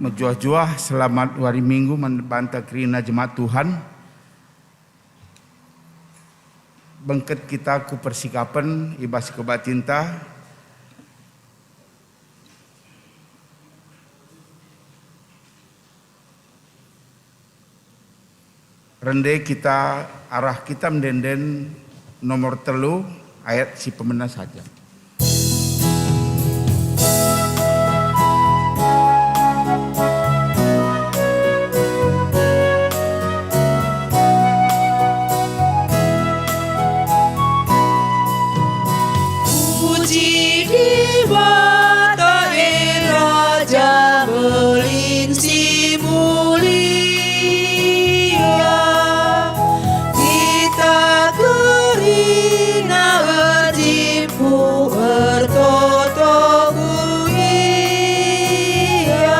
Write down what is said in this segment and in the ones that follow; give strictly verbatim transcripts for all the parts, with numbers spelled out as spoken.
Mejuah-juah selamat wari Minggu man banta kerina jemaat Tuhan. Bengket kita ku persikapen i bas kebatinta. Rende kita arah Kitab Ende-enden nomor telu ayat si pemena saja. Puji Dibata e Raja Belin si mulia, kita kerina erjimpuh ertoto ku Ia.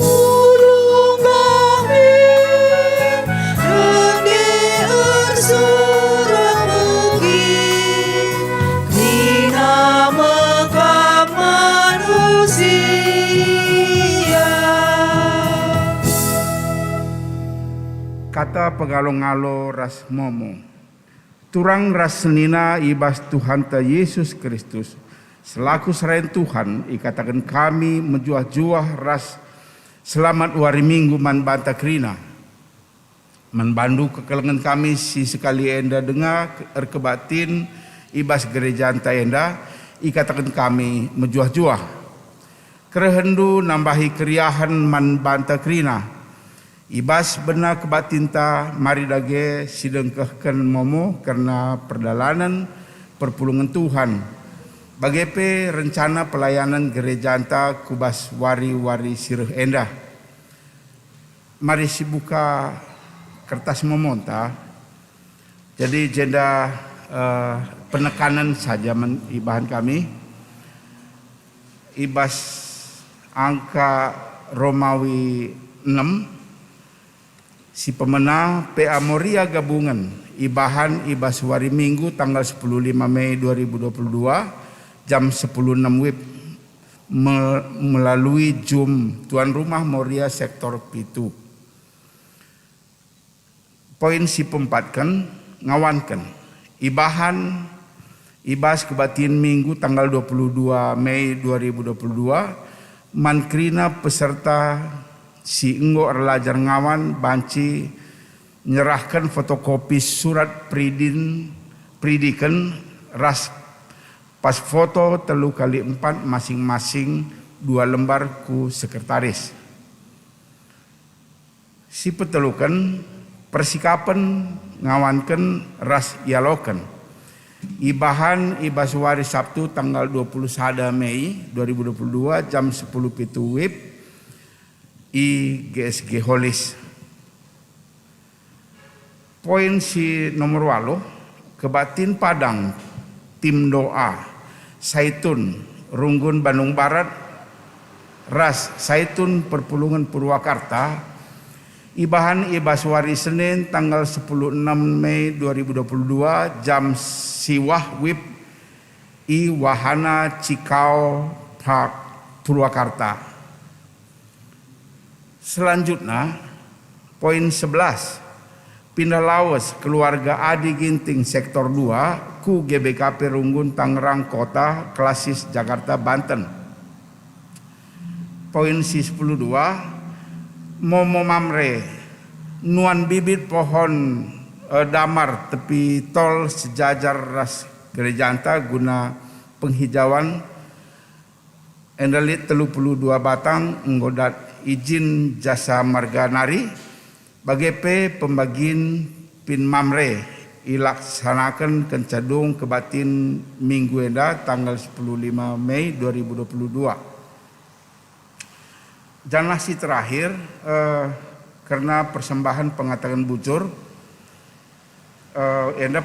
Ulung kami rende ersuruh mugi, kerina mekam manusia. Kata pengalo-ngalo ras momo. Turang ras senina i bas Tuhanta Jesus Kristus, selaku serayan Tuhan, ikataken kami mejuah-juah ras selamat wari Minggu man banta kerina. Man bandu kekelengen kami si sekali enda denga erkebatin i bas gerejanta enda, ikataken kami mejuah-juah. Kerehenndu nambahi keriahen man banta kerina. I bas bena kebatinta, mari dage sidengkehken momo kerna perdalanen perpulungen Tuhan, bage pe rencana pelayanan gerejanta ku bas wari-wari si reh enda. Mari sibuka kertas momonta. Jadi jenda, eh, penekanen saja men-, ibahan kami. I bas angka Romawi enem, si pemena P A Moria Gabungen, ibahan i bas wari Minggu tanggal sepuluh lima Mei dua ribu dua puluh dua, jam sepuluh enem wib, me-, melalui Zoom tuan rumah Moria sektor pitu. Poin si peempatken, ngawanken. Ibahan i bas kebatin Minggu tanggal dua puluh dua Mei dua ribu dua puluh dua, man kerina peserta si enggo erlajar ngawan banci nyerahken fotokopi surat peridin, peridiken ras pas foto telu kali empat masing-masing dua lembar ku sekretaris. Si peteluken, persikapen ngawanken ras ialoken. Ibahan i bas wari Sabtu tanggal dua puluh sada Mei dua ribu dua puluh dua jam sepuluh pitu wib i G S G Holis. Poin si nomor waluh, kebatin Padang, tim doa, Saitun, Runggun Bandung Barat, ras Saitun Perpulungen Purwakarta, ibahan i bas wari Senin tanggal sepuluh enam Mei dua ribu dua puluh dua jam siwah wib i Wahana Cikau Park Purwakarta. Selanjutna, poin sebelas, pindah lawes keluarga Adi Ginting sektor dua ku G B K P Runggun Tangerang Kota, Klasis, Jakarta, Banten. Poin si sepuluh dua, Momo Mamre, nuan bibit pohon, eh, damar tepi tol sejajar ras gerejanta guna penghijauan. Enda lit telu puluh dua batang enggo dat ijin jasa marga nari, bage pe pembagin pin Mamre ilaksanaken kenca dung kebatin minggu enda tanggal sepuluh lima Mei dua ribu dua puluh dua. Janah si terakhir, eh, kerna persembahan pengataken bujur, eh, enda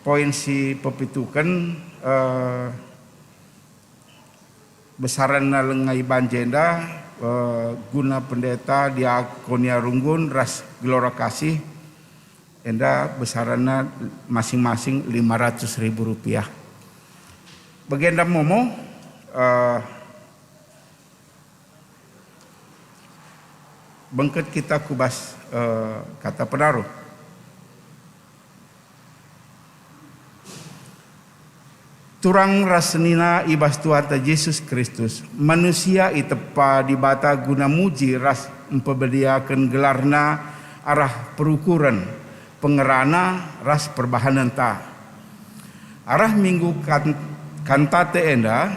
poin si pepituken, eh, besaranna lenga i bas jenda, eh, guna pendeta, diakonia runggun ras gelora kasih, enda besaranna masing-masing lima ratus ribu rupiah. Bagenda momo, eh, Bengket kita ku bas, eh, kata penaruh. Turang ras senina i bas Tuhanta Jesus Kristus, manusia itepa Dibata guna muji ras mpebadiaken gelarNa arah perukuren, pengerana, ras perbahanenta. Arah minggu kan-, kantate enda,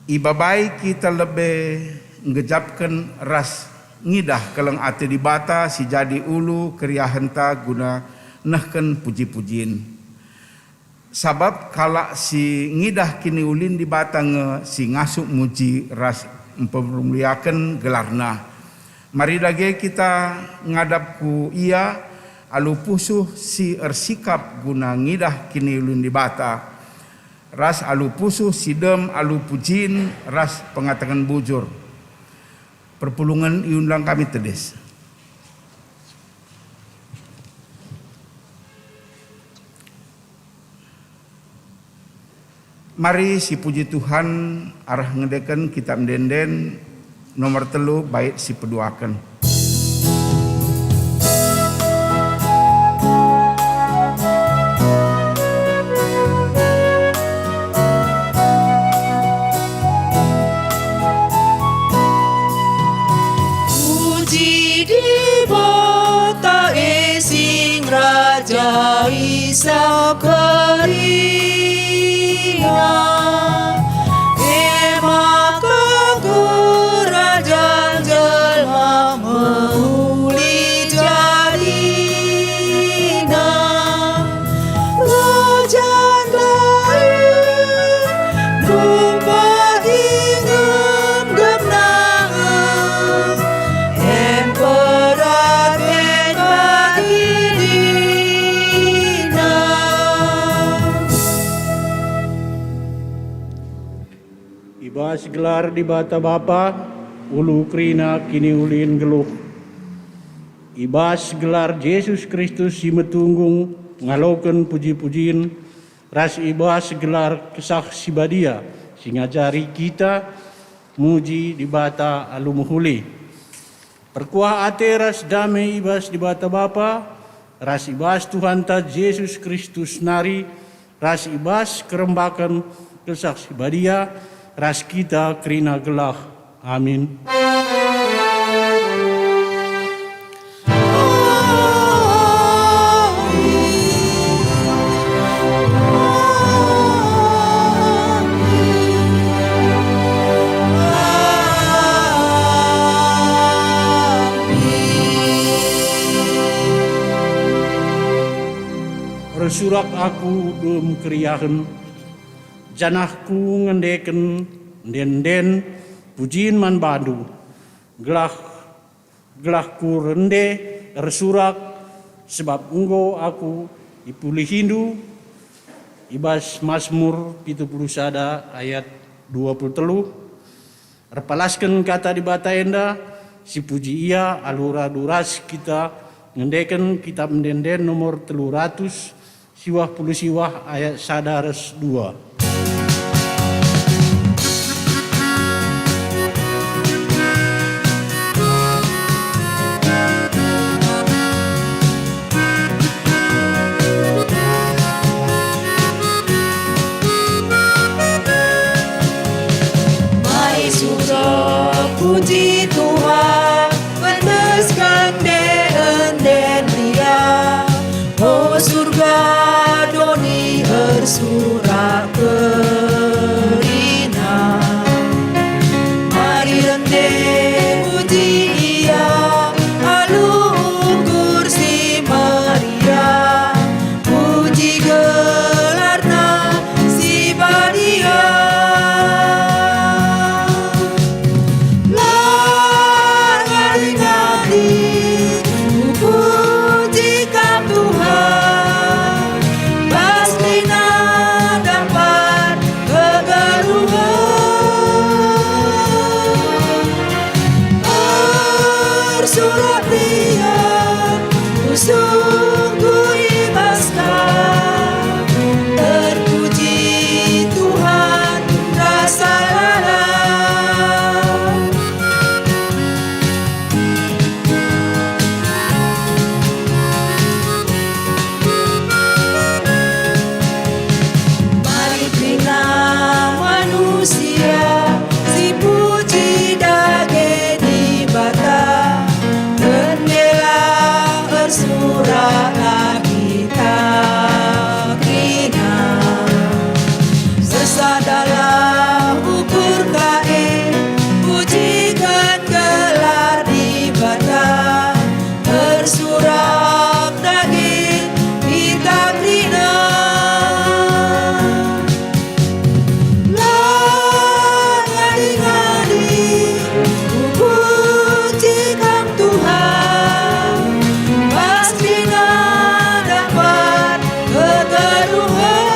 ibabai kita lebe nggejapken ras ngidah keleng ate Dibata si jadi ulu keriahenta guna nehken puji-pujin. Sabap kalak si ngidah kiniulin Dibata nge si ngasup muji ras mpemuliaken gelarNa. Mari dage kita ngadap ku Ia alu pusuh si ersikap guna ngidah kiniulin Dibata, ras alu pusuh si dem alu pujin ras pengataken bujur. Perpulungen iundang kami tedis. Mari sipuji Tuhan arah ngendeken Kitab Ende-enden nomor telu bait si peduaken. Puji Dibata e sing rajai sab kerina, e maka kerajan jelma mehuli jadina. Rajan lain rumpa ingemgem nangeng, emperar pen bagi dina. I bas gelar Dibata Bapa, ulu kerina kiniulin nggeluh. I bas gelar Jesus Kristus si metunggung ngaloken puji-pujin, ras i bas gelar Kesah Si Badia si ngajari kita muji Dibata alu mehuli. Perkuah ate ras dame i bas Dibata Bapa, ras i bas Tuhanta Jesus Kristus nari, ras i bas kerembaken Kesah Si Badia, ras kita kerina gelah. Amin. Ersurak aku dem keriahen, janah ku ngendeken ende-enden pujin man bandu, gelah, gelah ku rende ersurak, sebab enggo aku ipulihindu. I bas Masmur pitu puluh sada ayat dua puluh telu. Erpalasken kata Dibata enda, sipuji Ia alu radu ras kita ngendeken Kitab Ende-enden nomor telu ratus siwah puluh siwah ayat sada ras dua. Mai surga puji Tuhan, pendesken ende-enden ria. O surga, doni ersurak kerina. Mari rende muji Ia alu ukur si meriah, puji gelarNa si badia. La ngadi-ngadi kupuji Kam, Tuhan, bas kerina Tetaplah kita kerina, sesadalah ukur Kain, pujiken gelar Dibata, ersurak dage kita kerina. La ngadi-ngadi, kupuji Kam Tuhan, pasti dapat kegeluhen.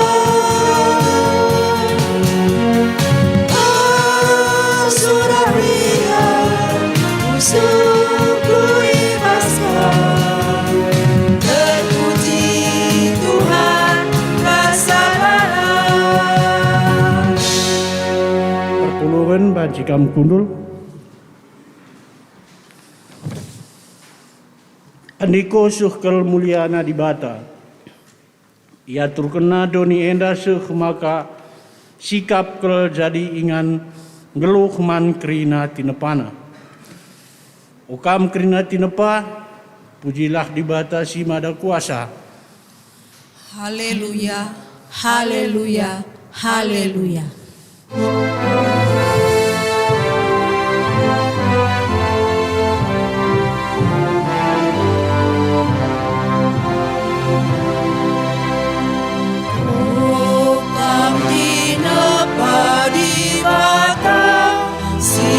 Ersurak riah, pusuhku i bas Kam. Terpuji Tuhan, rasa lalap. Perpulungen banci kam kundul. Andiko seh kal muliana Dibata. IaturkenNa doni enda seh maka sikap kal jadi ingan nggeluh man kerina tinepaNa. O kam kerina tinepa, pujilah Dibata si Mada Kuasa. Haleluya, haleluya, haleluya. O kam tinepa Dibata, si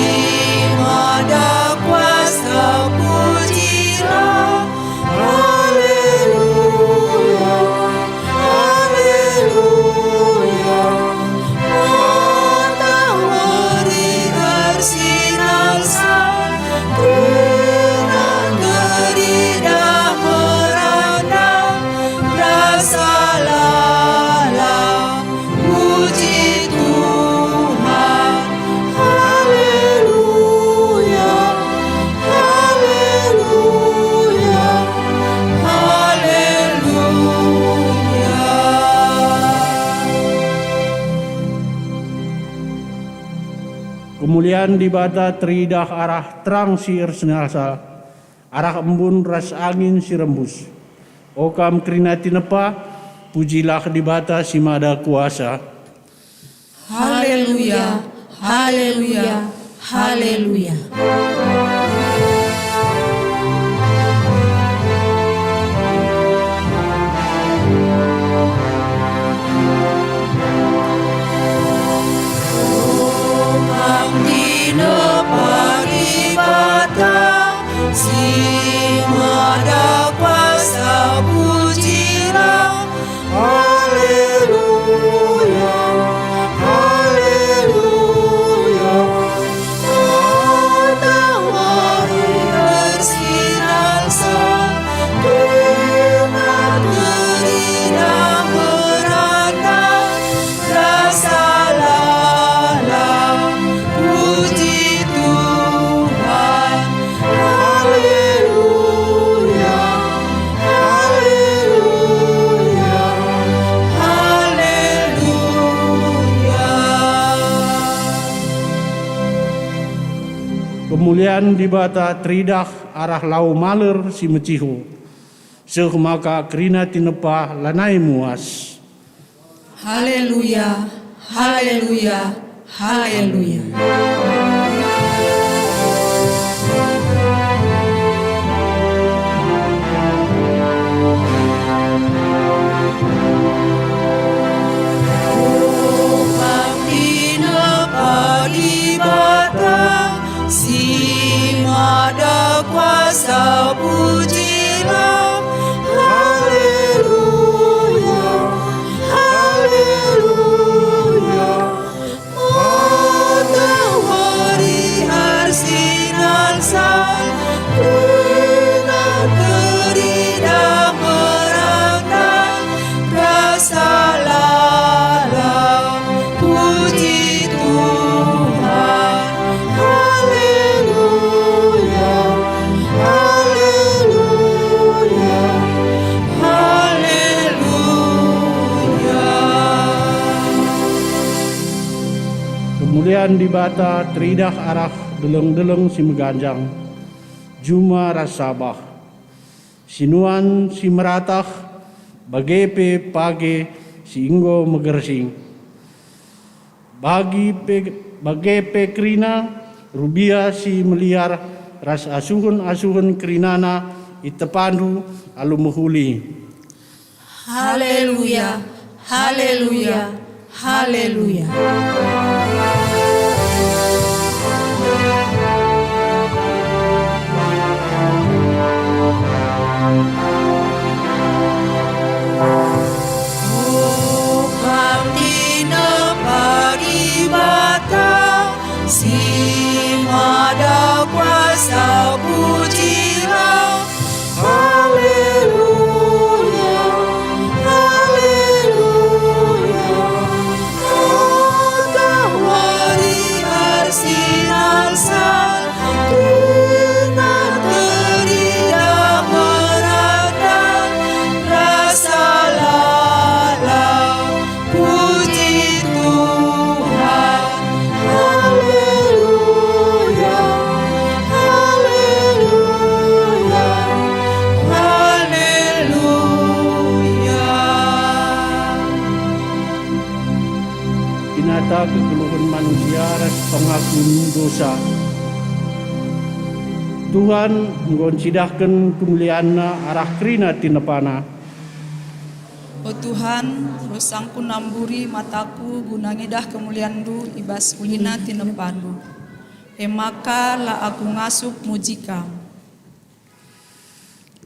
Mada Kuasa, pujilah. Haleluya, haleluya. Matawari ersinar-sinar, kerina teridah merana, rasa lalap. Puji Tuhan, haleluya, haleluya, haleluya. Kemulian Dibata teridah arah terang si ersinalsal, arah embun ras angin si rembus. O kam kerina tinepa, pujilah Dibata si Mada Kuasa. Haleluya, haleluya, haleluya. O kam tinepa Dibata, si Mada Kuasa, pujilah. Haleluya, haleluya. Matawari ersinar-sinar, kerina teridah merana, rasa lalap. Puji Tuhan. Haleluya, haleluya, haleluya. Kemulian Dibata teridah arah lau maler si meciho, seh maka kerina tinepa lanai muas. Haleluya, haleluya, haleluya. Pagi Dibata si Mada Kuasa, pujilah. Haleluya, haleluya. Matawari ersinar-sinar, kerina teridah merana, rasa lalap. Puji Tuhan. Haleluya, haleluya, haleluya. Kemulian Dibata teridah arah deleng-deleng si meganjang, juma ras sabah. sinuan si meratah, bage pe page si enggo megersing. Bagi pe, bage pe kerina rubia si meliar ras asuhen-asuhen kerinana itepandu alu mehuli. Haleluya, haleluya, haleluya. O Kam tinepa Dibata si mada kuasa, pujilah. Haleluya, haleluya. Engkau meriah si nalsal, kerina teridah merata, rasa lalap puji Tuhan. Haleluya, haleluya, haleluya. Binata kegeluhen manusia ras pengakun dosa. Tuhan enggo ncidahken kemulianNa arah kerina tinepaNa. O Tuhan, rusangku namburi mataku guna ngidah kemulianNdu i bas ulina tinepaNdu. E maka la aku ngasup muji Kam.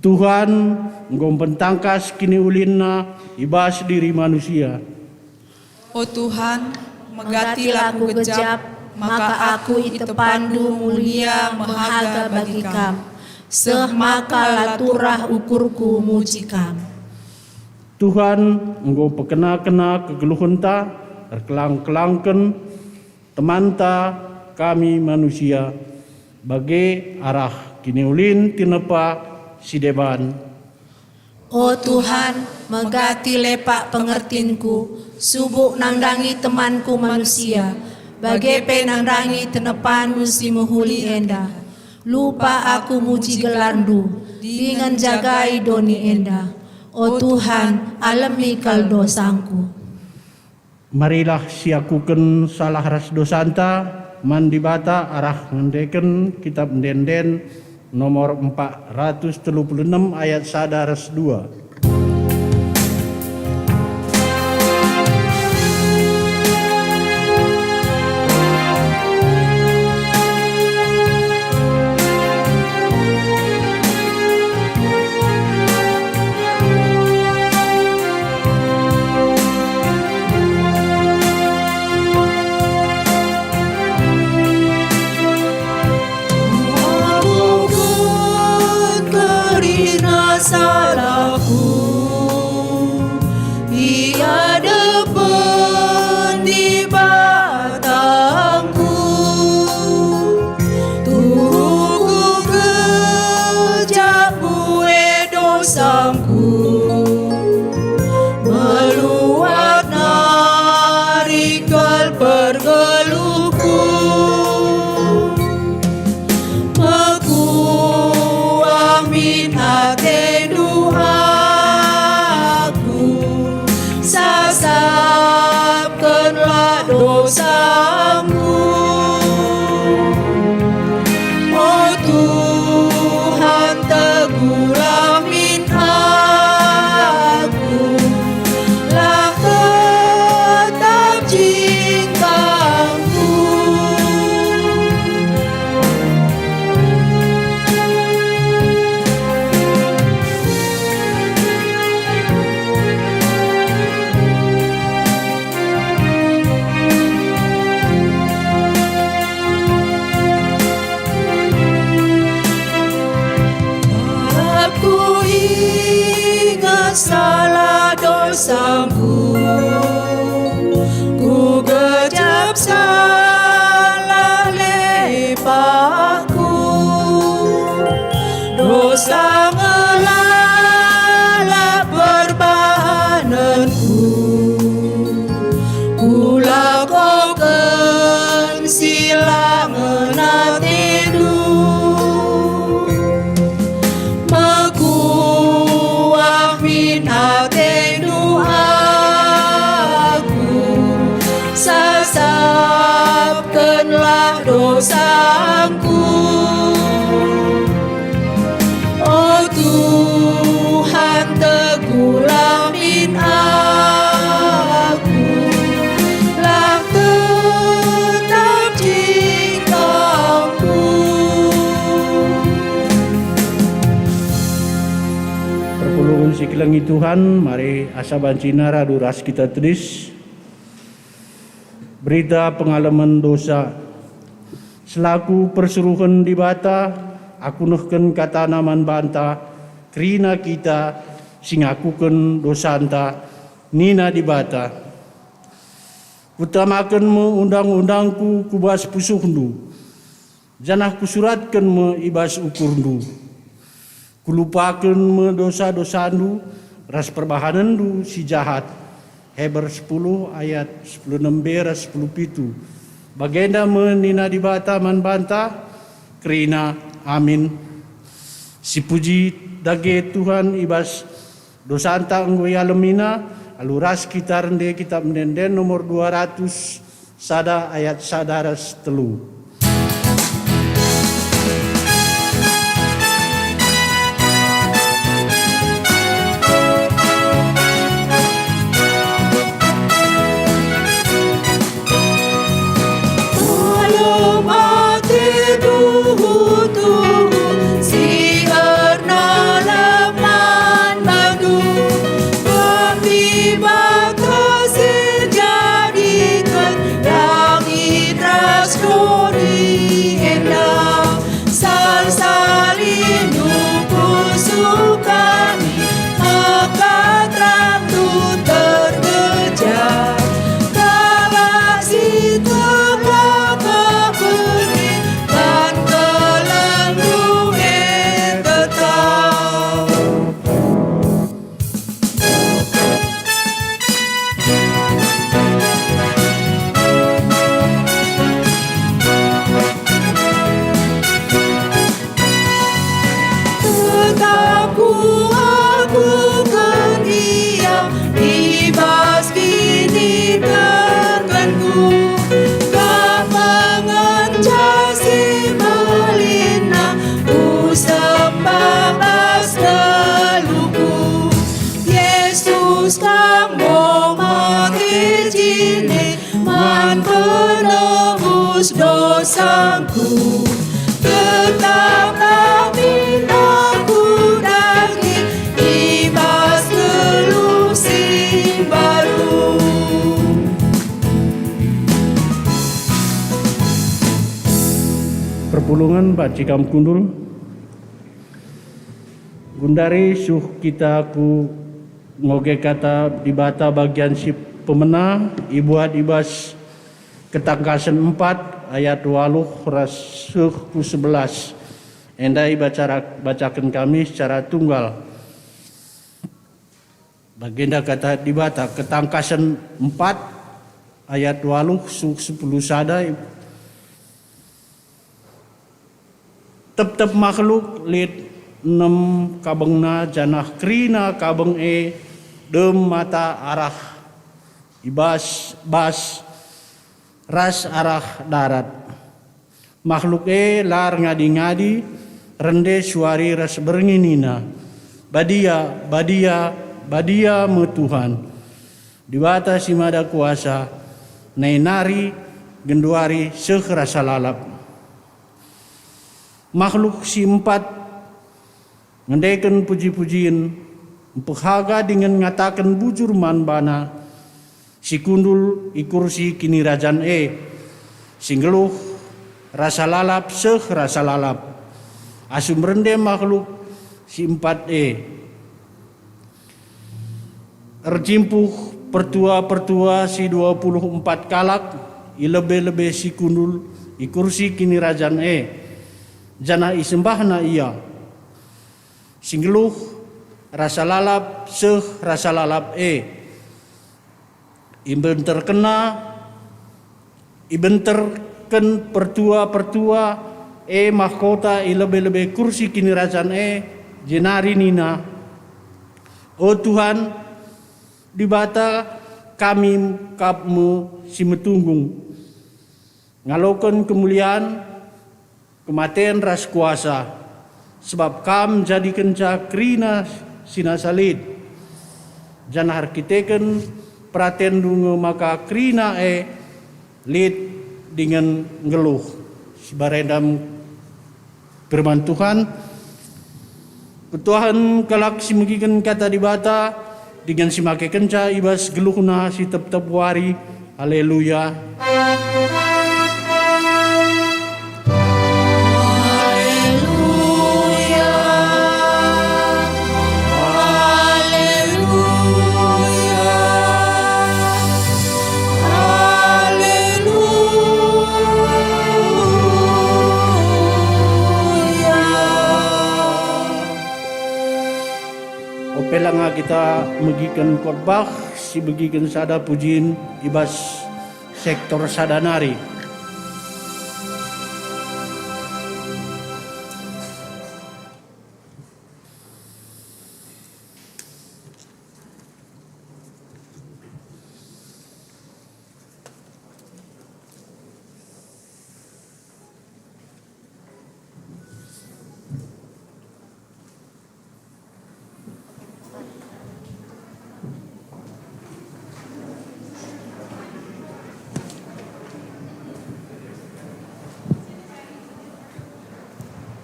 Tuhan enggo mpentangkas kiniulinna i bas diri manusia. O Tuhan, megati laku gejap, maka aku itepandu mulia mehaga bagi Kam, seh maka la turah ukurku muji Kam. Tuhan enggo pekena-kena kegeluhenta, erkelang-kelangken temanta kami manusia, bage arah kiniulin tinepa si deban. O Tuhan, megati lepak pengertinku, subuk nandangi temanku manusia, bage pe nandangi tinepandu si mehuli enda. Lupa aku muji gelarNdu, dingen jagai doni enda. O Tuhan, alemi kal dosangku. Marilah siakuken salah ras dosanta man Dibata arah ngendeken Kitap Ende-enden nomor empat ratus telu puluh enem ayat sada ras dua. Kerina salahku i adepen Dibatangku, tuhu ku gejap mbue dosangku, meluat nari kal pergeluhku. Mekuah min ateNdu aku, sasapkenlah dosangku. O Tuhan, teguhlah min aku, lah tetap jingkangku. Arap ku inget salah dosangku, ku gejap salah lepakku, dosa ngelala perbahanenku. Kulakoken si la ngena ateNdu. Meku Ngi Tuhan, mari asa banci nina radu ras kita tedis. Berita pengalemen dosa. Selaku persuruhen Dibata, aku nehken katana man banta, kerina kita si ngakuken dosanta, nina Dibata. Kutamaken me undang-undangku ku bas pusuhndu, janah kusuratken me i bas ukurndu. Kulupaken me dosa-dosandu ras perbahanenndu si jahat. Heber sepuluh ayat sepuluh enem b ras sepuluh pitu. Bagenda me nina Dibata man banta, kerina, amin. Sipuji dage Tuhan i bas dosanta enggo ialemiNa, alu ras kita rende Kitab Ende-enden nomor dua ratus sada ayat sada ras telu. Alu mate tuhu-tuhu si ernalem man batu, Dibata si njadiken langit ras doni enda. Salsalindu pusuh kami, maka terangNdu tergejar. Dalan si tegak kekelengen, dan kelengenNdu e tetap. Tetap kuakuken Ia i bas kinitekenku, gah pengenca si belinna kusembah bas geluhku. Yesus, Kam enggo mate jine man penebus dosangku. Tetaplah mindah ku dage i bas geluh si mbaru. Perpulungen banci kam kundul. Gundari suh kita ku ngoge kata Dibata bagian si pemena ibuat i bas Ketangkasen empat ayat waluh ras seh ku sebelas. Enda ibaca, bacaken kami secara tunggal. Bagenda kata Dibata, Ketangkasen empat ayat waluh seh ku sepuluh sada. Tep-tep makhluk lit enem kabengna, janah kerina kabeng e dem mata arah i bas, bas ras arah darat. Makhluk e la erngadi-ngadi, rende suari ras berngi nina, "Badia, badia, badia me Tuhan, Dibata si Mada Kuasa, nai nari, genduari, seh rasa lalap." Makhluk si empat ngendeken puji-pujin, mpehaga dingen ngataken bujur man baNa si kundul i kursi kinirajan e, si nggeluh rasa lalap seh rasa lalap. Asum rende makhluk si empat e, erjimpuh pertua-pertua si dua puluh empat kalak i lebe-lebe si kundul i kursi kinirajan e, janah isembahna Ia si nggeluh rasa lalap seh rasa lalap e. Ibenterkenna, ibenterken pertua-pertua e mahkota i lebe-lebe kursi kinirajan e, jenari nina, "O Tuhan, Dibata kami kap me si metunggung, ngaloken kemulian, kematen ras kuasa, sebab Kam njadikenca kerina si nasa lit, janah erkiteken peratenNdu nge maka kerina e lit dingen nggeluh." Sibarenda firman Tuhan. Ketuahen kalak si megiken Kata Dibata, dingen si makekenca i bas geluhna si tep-tep wari. Haleluya. Haleluya. Haleluya. Haleluya. Ope langa kita megiken khotbah, sibegiken sada pujin i bas sektor sada nari.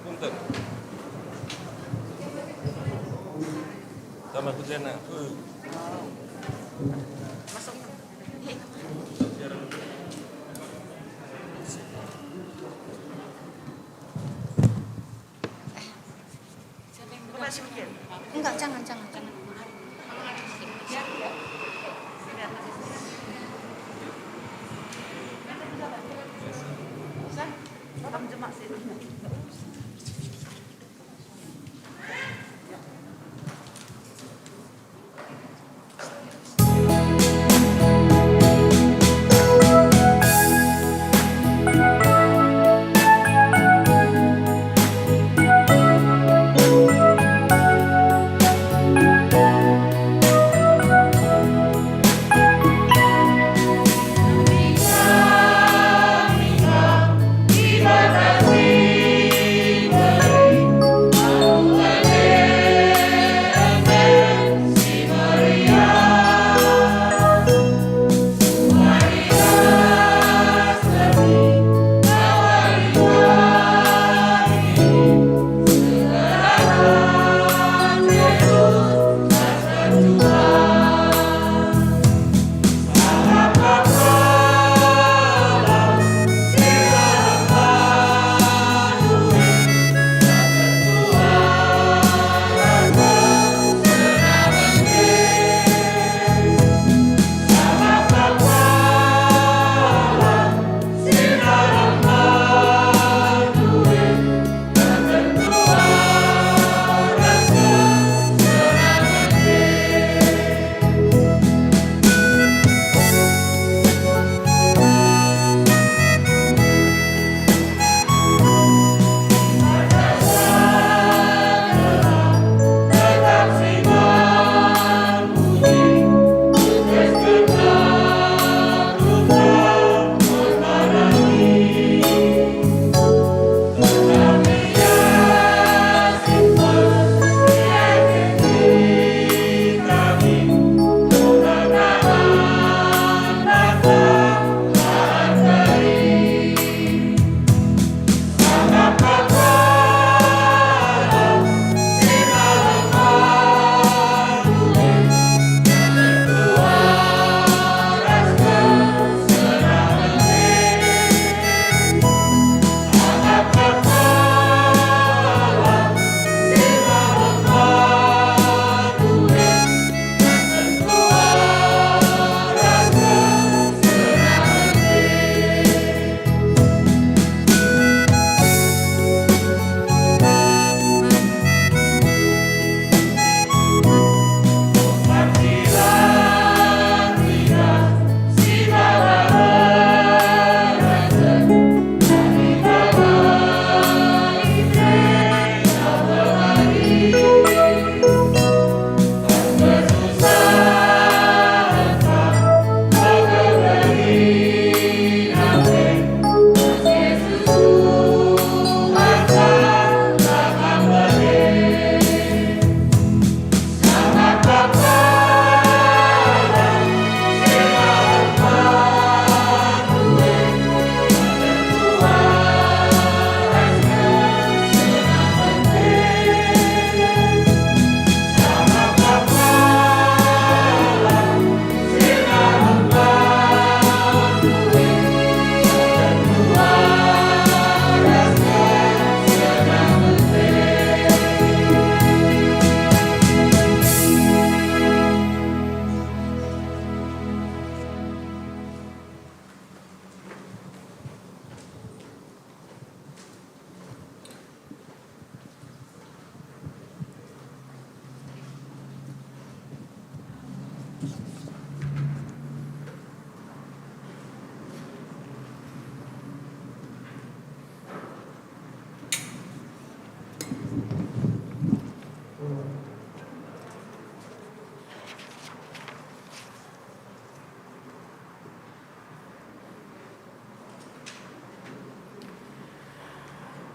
Punten. Tambah hujan, nah. Uh. Enggak, jangan, jangan, jangan.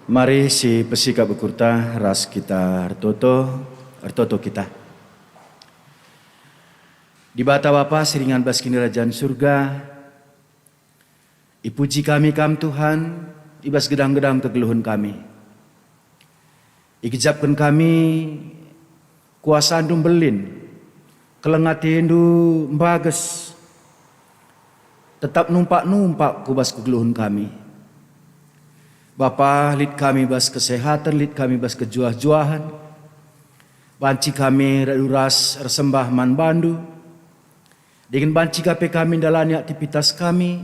Mari si pesikap ukurta ras kita ertoto, ertoto kita. Dibata Bapa si ringan bas Kinirajan Surga, ipuji kami Kam Tuhan, i bas gedang-gedang kegeluhen kami. Igejapken kami kuasaNdu mbelin, keleng ateNdu mbages, tetap numpak-numpak ku bas kegeluhen kami. Bapa, lit kami bas kesehaten, lit kami bas kejuah-juahen. Banci kami radu ras ersembah man baNdu, dingen banci ka pe kami ndalani aktivitas kami.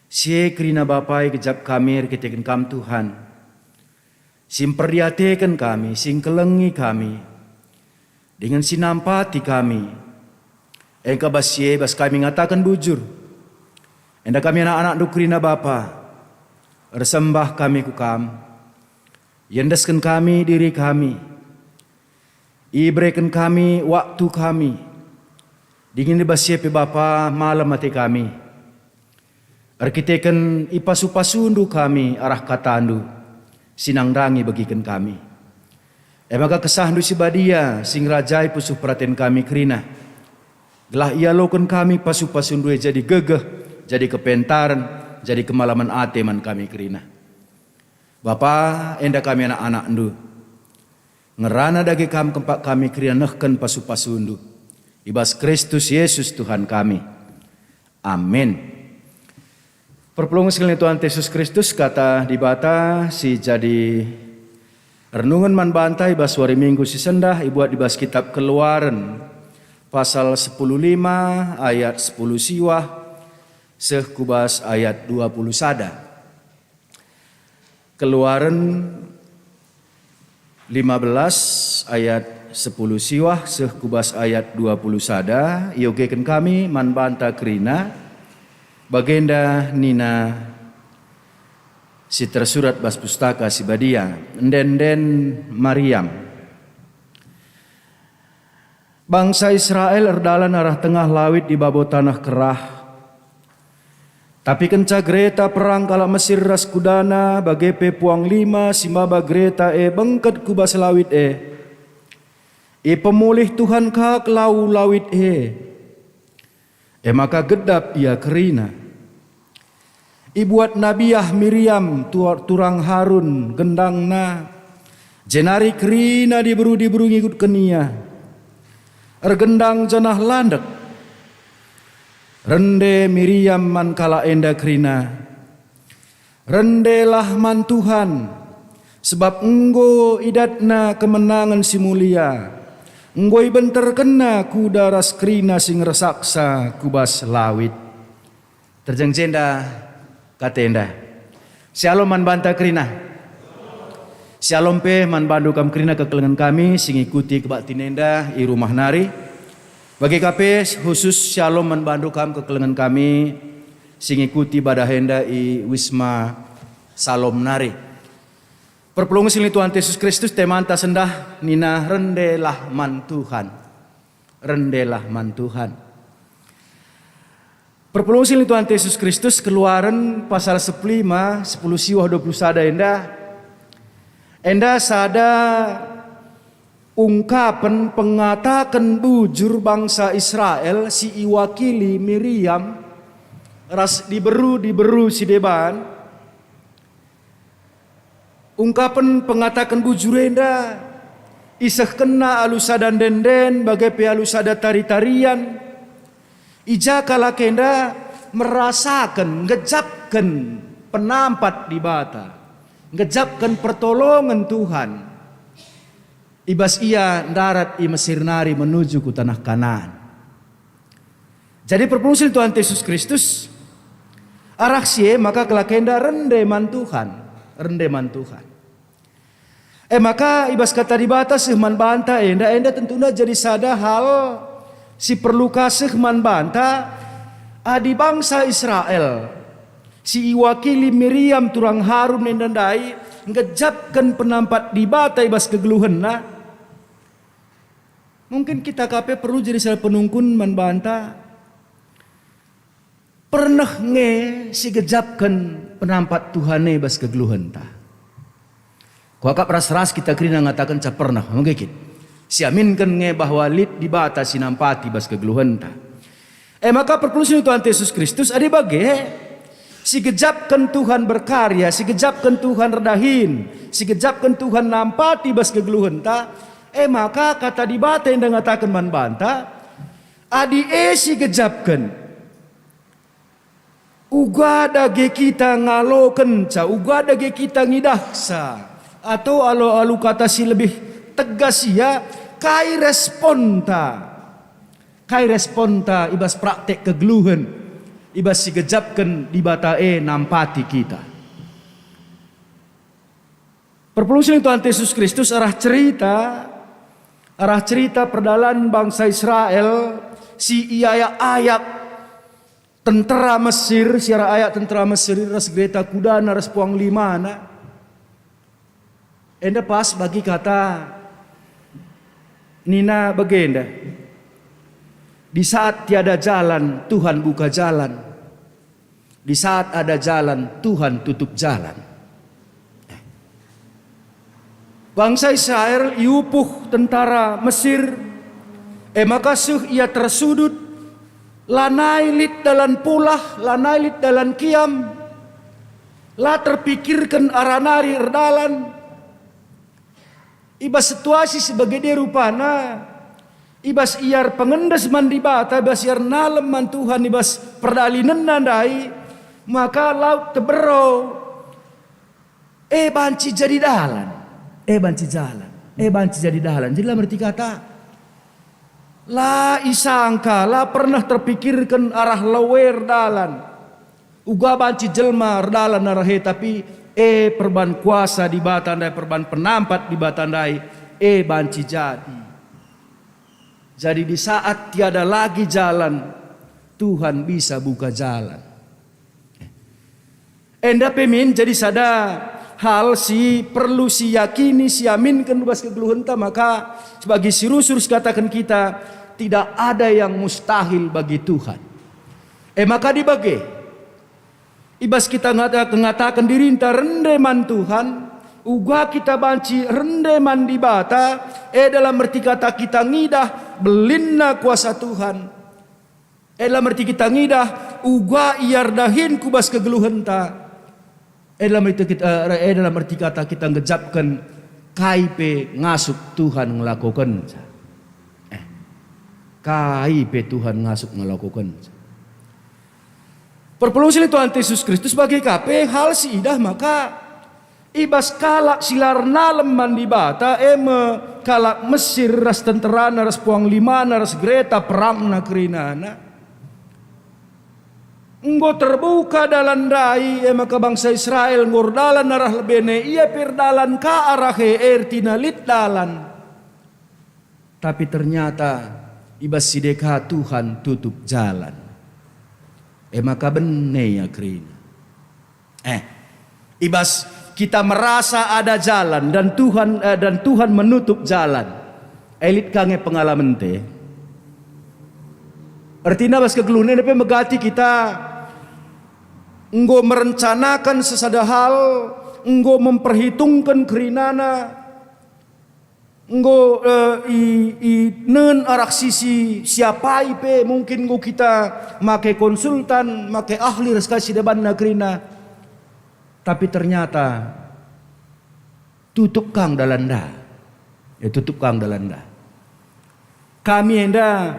Si e kerina Bapa, igejap kami erkiteken Kam Tuhan, si mperdiateken kami, si ngkelengi kami, dingen si nampati kami. Engka bas si e bas kami ngataken bujur. Enda kami anak-anakNdu kerina Bapa, ersembah kami ku Kam. Iendesken kami diri kami, ibereken kami waktu kami, dingen i bas si e pe Bapa malem ate kami. Erkiteken ipasu-pasuNdu kami arah kataNdu si nandangi begiken kami. E maka KesahNdu si Badia si ngerajai pusuh peraten kami kerina, gelah ialoken kami pasu-pasuNdu e jadi gegeh, jadi kepentaren, jadi kemalemen ate man kami kerina. Bapa, enda kami anak-anakNdu. Ngerana dage Kam kempak kami kerina nehken pasu-pasuNdu. I bas Kristus Yesus Tuhan kami. Amin. Perpulungen si ngkelengi Tuhan Yesus Kristus, kata Dibata si jadi renungen man banta i bas wari Minggu si sendah ibuat i bas Kitap Keluaren, pasal sepuluh lima ayat sepuluh siwah seh ku bas ayat dua puluh sada. Keluaren lima belas ayat sepuluh siwah seh ku bas ayat dua puluh sada, iogeken kami man banta kerina, bagenda nina si tersurat bas Pustaka Si Badia, ende-enden Mariam. Bangsa Israel erdalan arah tengah lawit i babo taneh kerah. Tapi kenca gereta perang kalak Mesir ras kudana, bage pe puang lima si maba gereta e bengket ku bas lawit e, ipemulih Tuhan ka lau lawit e. E maka gedap ia kerina. Ibuat nabiah Miriam tuar-, turang Harun gendangna, jenari kerina diberu-diberu ngikutken ia. Ergendang janah landek. Rende Miriam man kalak enda kerina, "Rendelah man Tuhan, sebab enggo idatNa kemenangen si mulia, enggo ibenterkenNa kuda ras kerina si ngersaksa ku bas lawit." Terjeng jenda katenda. Syalom man banta kerina. Syalom pe man bandu kam kerina kekelengen kami si ngikuti kebaktin enda i rumah nari. Bage ka pe khusus syalom man bandu kam kekelengen kami si ngikuti ibadah enda i Wisma Salom nari. Perpulungen si ngkelengi Tuhan Yesus Kristus, temanta sendah nina, "Rendelah man Tuhan." Rendelah man Tuhan. Perpulungen si ngkelengi Tuhan Yesus Kristus, Keluaren pasal sepuluh lima, sepuluh siwah, dua puluh sada enda, enda sada ungkapen pengataken bujur bangsa Israel si iwakili Miriam ras diberu-diberu si deban. Ungkapen pengataken bujur enda isehkenna alu sada ende-enden, bage pe alu sada tari-tarian. I ja kalak enda merasaken, nggejapken penampat Dibata, nggejapken pertolongen Tuhan. I bas ia ndarat i Mesir nari menuju ku taneh Kanaan. Jadi perpulungen si ngkelengi Tuhan Yesus Kristus, arah si e maka kalak enda rende man Tuhan, rende man Tuhan. E maka i bas Kata Dibata seh man banta enda, enda tentuna jadi sada hal Si perlu kasih man banta, adi bangsa Israel, si iwakili Miriam turang Harun enda ndai, ngejapken penampat Dibata i bas kegeluhenna, mungkin kita ka pe perlu jadi sada penungkun man banta. Pernah nge sigejapken penampat Tuhan e bas kegeluhenta? Kuakap ras-ras kita kerina ngatakenca pernah, mege kin? Siaminken nge bahwa lit Dibata si nampati bas kegeluhenta. E maka perpulungen Tuhan Yesus Kristus adi bage, sigejapken Tuhan berkarya, sigejapken Tuhan erdahin, sigejapken Tuhan nampati bas kegeluhenta, e maka kata Dibata enda ngataken man banta, adi e sigejapken, uga dage kita ngalokenca, uga dage kita ngidahsa, atau alu-alu kata si lebih tegas ia, kai responta? Kai responta i bas praktek kegeluhen, i bas sigejapken Dibata e nampati kita? Perpulungen Tuhan Yesus Kristus arah cerita, arah cerita perdalan bangsa Israel si iayak-ayak tentera Mesir, si iayak-ayak tentera Mesir ras gereta kudana ras puang limana. Enda pas bagi kata nina bagenda, "Di saat tiada jalan, Tuhan buka jalan. Di saat ada jalan, Tuhan tutup jalan." Bangsa Israel iupuh tentara Mesir, e maka seh ia tersudut, lanai lit dalan pulah, lanai lit dalan kiam, la terpikirken arah nari erdalan. I bas situasi si bagende rupana, i bas ia erpengendes man Dibata, i bas ia ernalem man Tuhan, i bas perdalinenna ndai, maka lau tebero, e banci jadi dalan, e banci jalan, e banci jadi dalan. Jadi la merti kata, la isangka, la pernah terpikirken arah lau e erdalan. Uga banci jelma erdalan arah e, tapi e perban kuasa Dibata ndai, perban penampat Dibata ndai, e banci jadi. Jadi di saat tiada lagi jalan, Tuhan bisa buka jalan. Enda pe min jadi sada hal si perlu siyakini, siaminken bas kegeluhenta, maka sebagai si rusur sikataken kita, tidak ada yang mustahil bagi Tuhan. E maka dibage, i bas kita ngata-, ngataken dirinta rende man Tuhan, uga kita banci rende man Dibata, e dalam erti kata kita ngidah belinna kuasa Tuhan. E dalam erti kita ngidah uga ia erdahin ku bas kegeluhenta. E dalam erti kita, e dalam erti kata kita ngejapken kai pe ngasup Tuhan ngelakokenca. Eh, kai pe Tuhan ngasup ngelakokenca. Perpulungen Tuhan Yesus Kristus bage ka pe hal si idah maka i bas kalak si la ernalem man Dibata, e me kalak Mesir ras tenterana ras puang limana ras gereta perangna kerinana. Enggo terbuka dalan ndai, e maka bangsa Israel enggo erdalan arah lebene, ia pe erdalan ka arah e, ertina lit dalan. Tapi ternyata i bas si deka Tuhan tutup jalan. E maka bene ia kerina. Eh, i bas kita merasa ada jalan dan Tuhan, eh, dan Tuhan menutup jalan. E lit ka nge pengalamente. Ertina bas kegeluhen enda pe megati kita enggo merencanakan sesada hal, enggo memperhitungken kerinana, enggo, eh, i, i nen arah sisi siapai pe, mungkin enggo kita make konsultan, make ahli ras kai si debanna kerina. Tapi ternyata tutup kang dalanda. Ya, tutup kang dalanda. Kami enda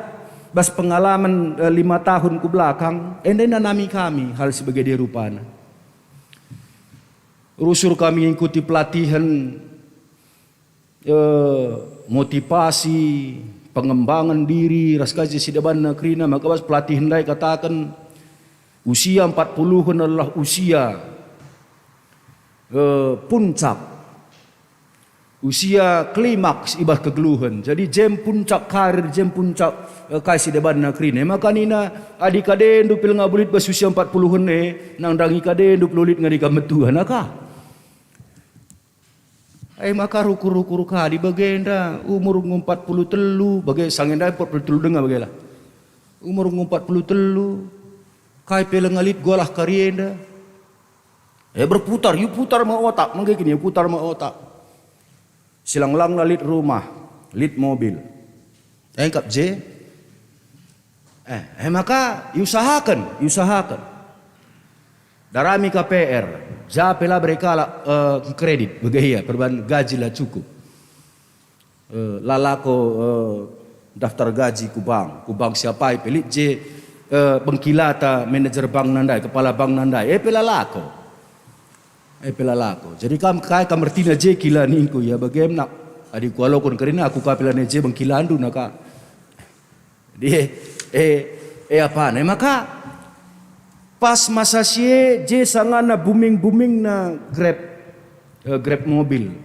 bas pengalaman, eh, lima tahun ku belakang, enda nanami kami hal si bagende rupana. Rusur kami ngikuti pelatihan, eh, motivasi, pengembangan diri, ras kai si debanna kerina, maka bas pelatihan ndai kataken, usia empat puluhan adalah usia, eh, puncak. Usia klimaks i bas kegeluhen. Jadi jem puncak karir, jem puncak, eh, kai si debanna kerina. E maka nina, adi kadendu pe langa bulit bas usia empat puluhen e, nandangi kadendu pe lit ngadi kam metua naka. E maka rukur-rukur kadi bagenda, umur enggo empat puluh telu, bage sangenda empat puluh telu denga bagelah. Umur enggo empat puluh telu, kai pe langa lit golah kari enda. E berputar, iputar me otak, menggekin iputar me otak. Silang-lang la lit rumah, lit mobil. Engkap je. Eh, eh maka iusahaken, iusahaken. Darami K P R, ja pe la bere kalak, eh, kredit, bage ia, perban gaji la cukup. Eh, la lako, eh, daftar gaji ku bank, ku bank siapai pe lit je, eh, bengkilata manajer bank nandai, kepala bank nandai, e pe la lako. E pe la lako. Jadi kam kai kam ertina je kila ningku, ya bagem nak. Adi kualoken kerina aku ka pe la ne je bengkilandu naka. Dia, eh, eh, apana? E maka pas masa si e, je sangana booming-boomingna Grab, eh, Grab mobil.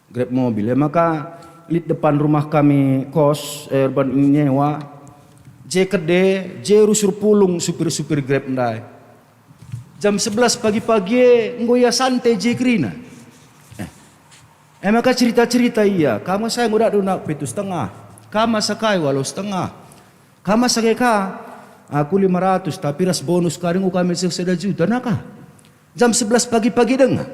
Grab mobil. E maka lit depan rumah kami kos, eh, erban nyewa. Je kede, je rusur pulung supir-supir Grab ndai. Jam sebelas pagi-pagi e enggo ia sante je kerina. Eh. E maka cerita-cerita ia, kam asa enggo datndu nak pitu setengah, kam asa kai waluh setengah, kam asa kai ka, aku lima ratus, tapi ras bonus kari enggo kami seh sada juta naka. Jam sebelas pagi-pagi denga.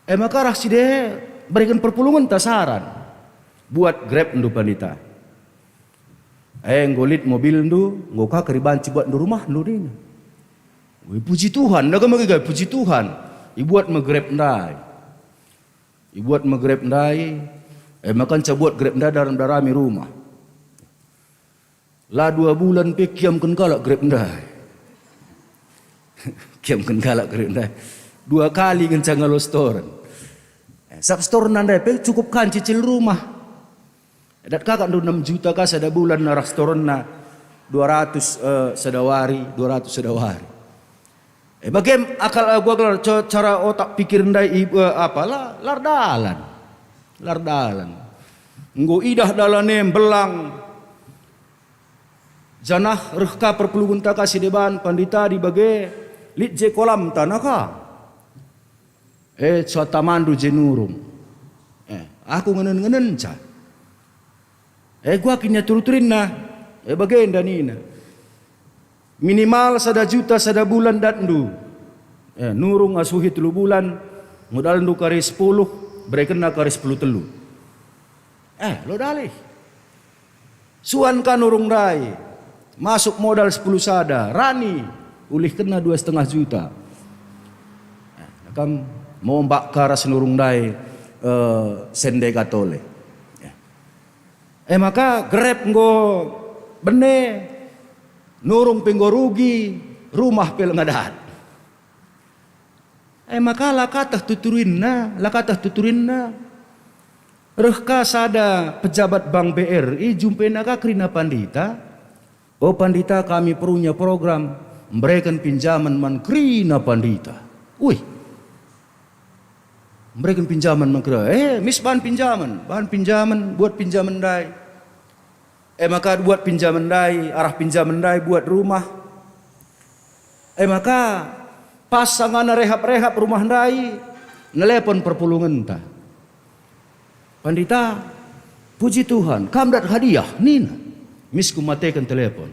E maka arah si dehe bereken perpulungenta saran. Buat Grab ndu pandita. Eh, enggo lit mobilndu, enggo ka kari banci buatndu rumahndu nina. Ui, puji Tuhan, ndaga megi kai, puji Tuhan. Ibuat me Grab ndai. Ibuat me Grab ndai, eh, maka nca buat Grab ndai daram darami rumah. La dua bulan pe kiamken kalak Grab ndai. Kiamken kalak Grab ndai. Dua kali ngenca ngalo setoren. Eh, sab setorna ndai pe cukup kan cicil rumah. Dat ka kak ndu enam juta ka sada bulan arah setorenna dua ratus, eh, sada wari, dua ratus sada wari. Eh, bagem akal agu akal ca-, cara otak pikir ndai i, eh, apa, la, lar dalan. Lar dalan. Enggo idah dalan e mbelang. Janah reh ka perpulungenta ka si deban pandita adi bage lit je kolamta naka. Eh, cuat tamandu je nurung. Eh, aku ngenen-ngenenca. Eh, gua kin ia turu-turinna. Eh, bagenda nina. Minimal sada juta sada bulan datndu. Eh, nurung asuhi telu bulan, modalndu kari sepuluh, berekenna kari sepuluh telu. Eh, lo dalih. Suan ka nurung ndai, masuk modal sepuluh sada, rani, ulihkenna dua setengah juta. Eh, kam mombak ka ras nurung ndai, eh, sende ka tole. Eh. E maka Grab enggo bene, nurung pe enggo rugi, rumah pe langa dat. E maka la kateh tuturinna, la kateh tuturinna. Reh ka sada pejabat Bank B R I, jumpena ka kerina pandita. "O pandita, kami perunya program, mbereken pinjamen man kerina pandita." Uih. Mbereken pinjamen man kerina. Eh, mis bahan pinjamen, bahan pinjamen, buat pinjamen ndai. E maka buat pinjamen ndai, arah pinjamen ndai buat rumah. E maka pas sangana rehap-rehap rumah ndai, nelepon perpulungenta. "Pandita, puji Tuhan, kam dat hadiah," nina. Mis kumateken telepon.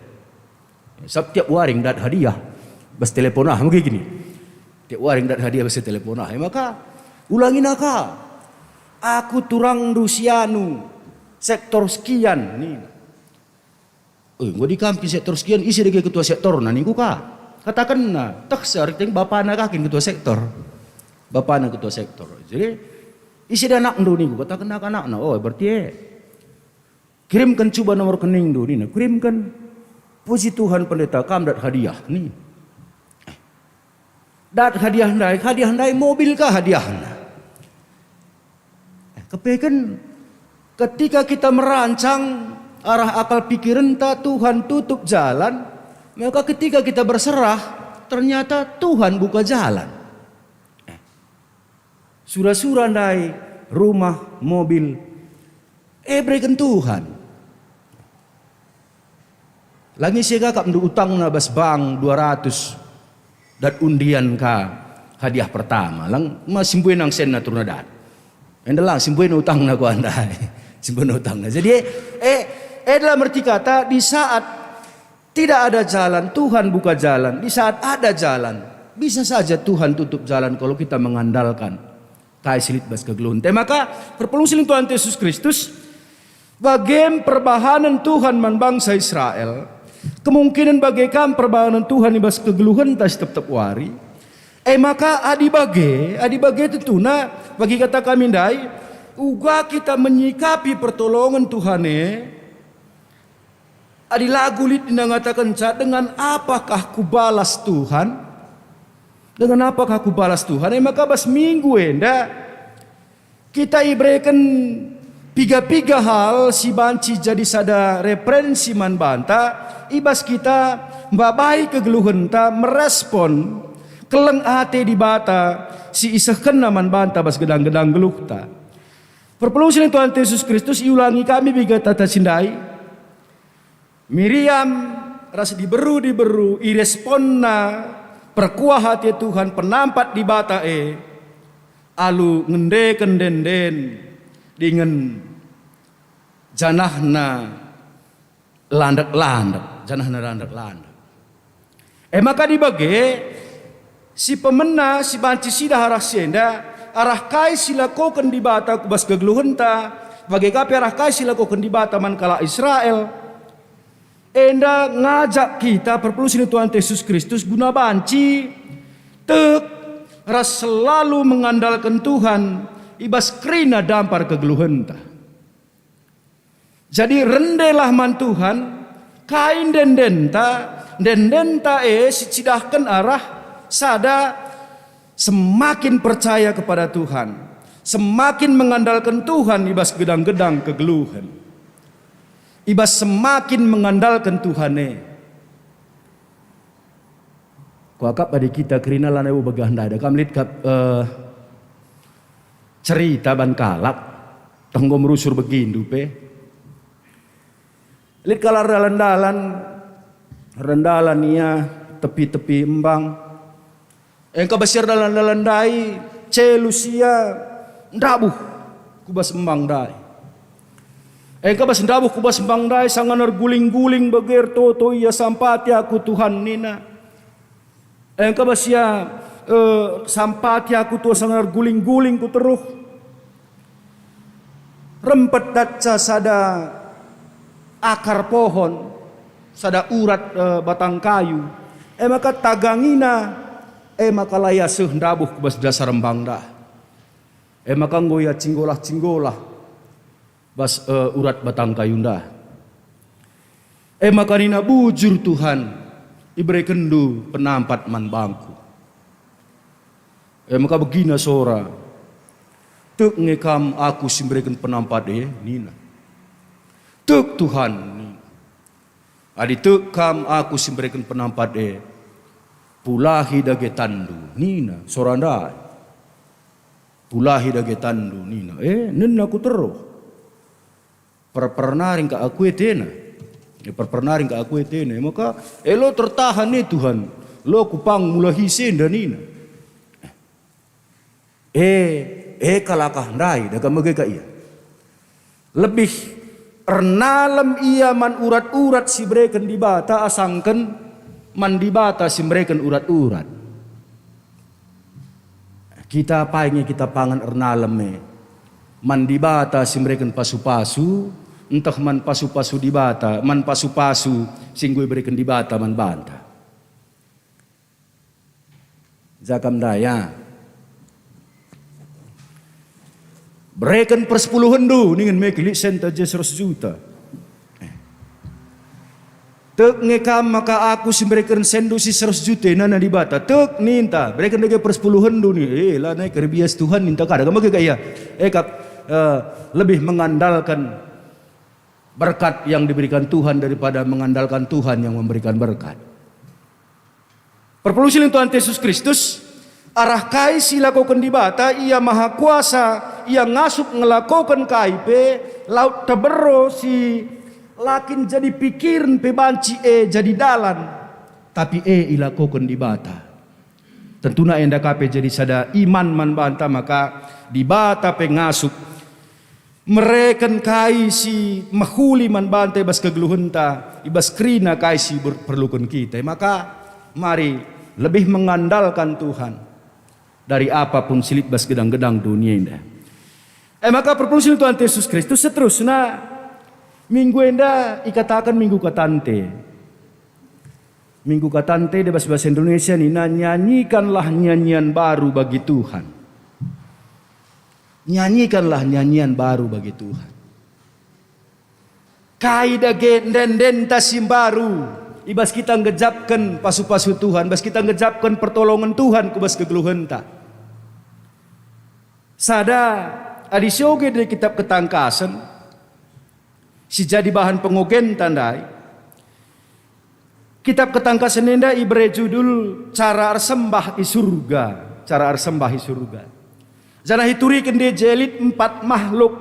Sab tiap wari ndat hadiah, bas telepon ah, megi gini. Tiap wari ndat hadiah bas telepon ah. E maka, ulangina ka. "Aku turangndu si anu, sektor sekian," nina. "Eh, enggo di kam kin sektor sekian, ise dage ketua sektorna?" ningku ka. Katakenna, "Tehsa, erkiteken bapana ka kin ketua sektor." Bapana ketua sektor. Jadi, "Ise dage anakndu?" ningku. Katakenna ka anakna, "Oh, berarti e." "Kirimken cuba nomor rekeningndu," nina. Kukirimken. "Puji Tuhan, Pendeta, kam dat hadiah," nina. Dat hadiah ndai, hadiah ndai mobil ka hadiahna. Eh, kepeken ketika kita merancang arah akal pikirenta Tuhan tutup jalan, maka ketika kita berserah, ternyata Tuhan buka jalan. Eh, Sura-sura ndai, rumah, mobil, e bereken Tuhan. Langi si akapndu utangna bas bank dua ratus, dat undian ka hadiah pertama, lang ma si mbuena senna turna dat. Enda lang si mbuena utangna ku andai. Si mbuena utangna. Jadi, eh, eh, dalam arti kata, di saat tidak ada jalan, Tuhan buka jalan. Di saat ada jalan, bisa saja Tuhan tutup jalan kalau kita mengandalkan kai si lit bas kegeluhen. Te maka, perpulung si lit Tuhan Yesus Kristus, bage perbahanen Tuhan man bangsa Israel, kemungkinen bage kam perbahanen Tuhan i bas kegeluhenta si tep-tep wari. E maka adi bage, adi bage tentuna, bagi kata kami ndai, uga kita menyikapi pertolongen Tuhan e, adi lagu lit nina ngatakenca, "Dengan apakah kubalas Tuhan? Dengan apakah kubalas Tuhan?" E maka bas minggu enda kita ibereken piga-piga hal si banci jadi sada referensi man banta, i bas kita mbabai kegeluhenta, merespon keleng ate Dibata si isehkenNa man banta bas gedang-gedang geluhta. Perpulung si lit Tuhan Yesus Kristus, iulangi kami bage kata si ndai. Miriam ras diberu-diberu iresponna perkuah ate Tuhan, penampat Dibata e, alu ngendeken ende-enden dingen janahna landek-landek, janahna landek-landek. E maka dibage, si pemena si banci sidah arah si enda, arah kai si lakoken Dibata ku bas kegeluhenta, bage ka pe arah kai si lakoken Dibata man kalak Israel. Enda ngajak kita perpulung si lit Tuhan Yesus Kristus guna banci tek ras selalu mengandalken Tuhan i bas kerina dampar kegeluhenta. Jadi rendelah man Tuhan, kai ende-endenta, ende-endenta e si cidahken arah sada semakin percaya kepada Tuhan, semakin mengandalken Tuhan i bas gedang-gedang kegeluhen, i bas semakin mengandalken Tuhan e. Kuakap adi kita kerina lanai bage ndai, da kam lit kap, eh, cerita ban kalak, tah enggo merusur begindu pe. Lit kalak erdalan-dalan, erdalan ia tepi-tepi embang. Engka bas ia erdalan-dalan ndai, celus ia ndabuh ku bas embang ndai. Engka bas ndabuh ku bas embang ndai, sangana erguling-guling bage ertoto ia, "Sampati aku, Tuhan," nina. Engka bas ia, eh, "Sampati aku, Tuhan," sangana erguling-guling ku teruh. Rempet datca sada akar pohon, sada urat, eh, batang kayu. E maka tagangina, e maka la ia seh ndabuh ku bas dasar embang ndai. E maka enggo ia cinggolah-cinggolah bas, eh, urat batang kayu ndai. E maka nina, "Bujur Tuhan, iberekenndu penampat man bangku." E maka begina sora, "Tek nge kam aku si mbereken penampat e?" nina. "Tek, Tuhan," nina. "Adi tek kam aku si mbereken penampat e, pulahi dage tanndu," nina sora ndai. "Pulahi dage tanndu," nina. E, nena ku teruh. "Perper nari engka aku etena. E, perper nari engka aku etena." E maka, "Elo tertahan e, Tuhan. Lo kupang mulahi senda," nina. E, e kalak ndai, da kam bage ka ia. Lebih ernalem ia man urat-urat si bereken Dibata asangken man Dibata si mereken urat-urat. Kita apai nge kita pangan ernalem e? Man Dibata si mereken pasu-pasu, ntah man pasu-pasu Dibata, man pasu-pasu si enggo ibereken Dibata man banta? Jakam ndai, ya. "Bereken persepuluhenndu," ningen me lit senta je seratus juta. Eh. "Tek nge kam maka aku si mbereken sendu si seratus juta e nina Dibata?" "Tek," ninta, "bereken dage persepuluhenndu," ni. Eh, lanai kerbias Tuhan ninta kada, kam bage ka ia. Eh, kap, eh, lebih mengandalkan berkat yang diberikan Tuhan daripada mengandalkan Tuhan yang memberikan berkat. Perpulung si lit Tuhan Yesus Kristus, Arah kai si ilakoken Dibata, Ia Maha Kuasa, Ia ngasup ngelakoken kai pe, lau tebero si la kin jadi pikiren pe banci e jadi dalan, tapi e ilakoken Dibata. Tentuna enda ka pe jadi sada iman man banta maka Dibata pe ngasup mereken kai si mehuli man banta i bas kegeluhenta, i bas kerina kai si ber-, perluken kita. Maka mari lebih mengandalkan Tuhan dari apapun si lit bas gedang-gedang dunia enda. E maka perpulungen Tuhan Yesus Kristus seterusna minggu enda ikataken minggu katante. Minggu katante i bas bahasa Indonesia nina, "Nyanyikanlah nyanyian baru bagi Tuhan." Nyanyikanlah nyanyian baru bagi Tuhan. Kai dage ende-endenta si mbaru i bas kita ngejapken pasu-pasu Tuhan, bas kita ngejapken pertolongen Tuhan ku bas kegeluhenta. Sada, adi sioge dari kitab Ketangkasen, si jadi bahan pengogenta ndai, Kitab Ketangkasen enda ibere judul Cara Ersembah i Surga, Cara Ersembah i Surga. Janah ituriken i je lit empat makhluk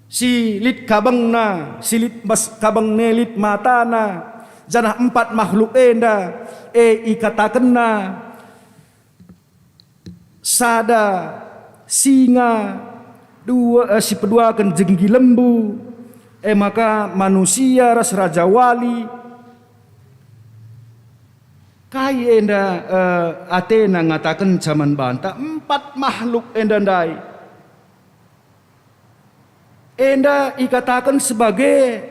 si lit kabengna, si lit bas kabengna lit matana, janah empat makhluk enda, e, ikatakenna, sada singa, dua, eh, si peduaken jenggi lembu, e maka manusia ras rajawali. Kai enda, eh, atena ngatakenca man banta empat makhluk enda ndai? Enda ikataken sebagai,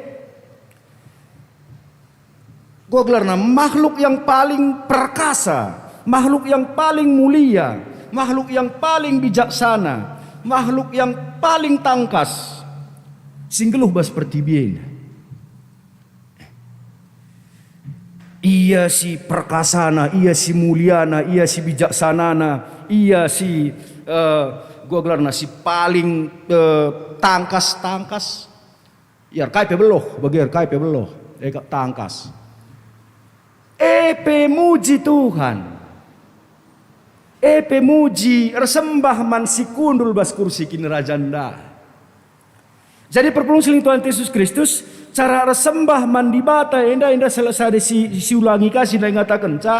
gua gelarna, makhluk yang paling perkasa, makhluk yang paling mulia, makhluk yang paling bijaksana, makhluk yang paling tangkas si nggeluh bas pertibi enda. Ia si perkasana, ia si muliana, ia si bijaksanana, ia si, eh, gua gelarna si paling, eh, tangkas-tangkas. Ia erkai pe beluh, bagi erkai pe beluh, e kap tangkas. E pe muji Tuhan. E pe muji ersembah man si kundul bas kursi kinirajan ndai. Jadi perpulungen si lit Tuhan Yesus Kristus, cara ersembah man Dibata enda, enda salah sada si, siulangi ka si ndai ngatakenca,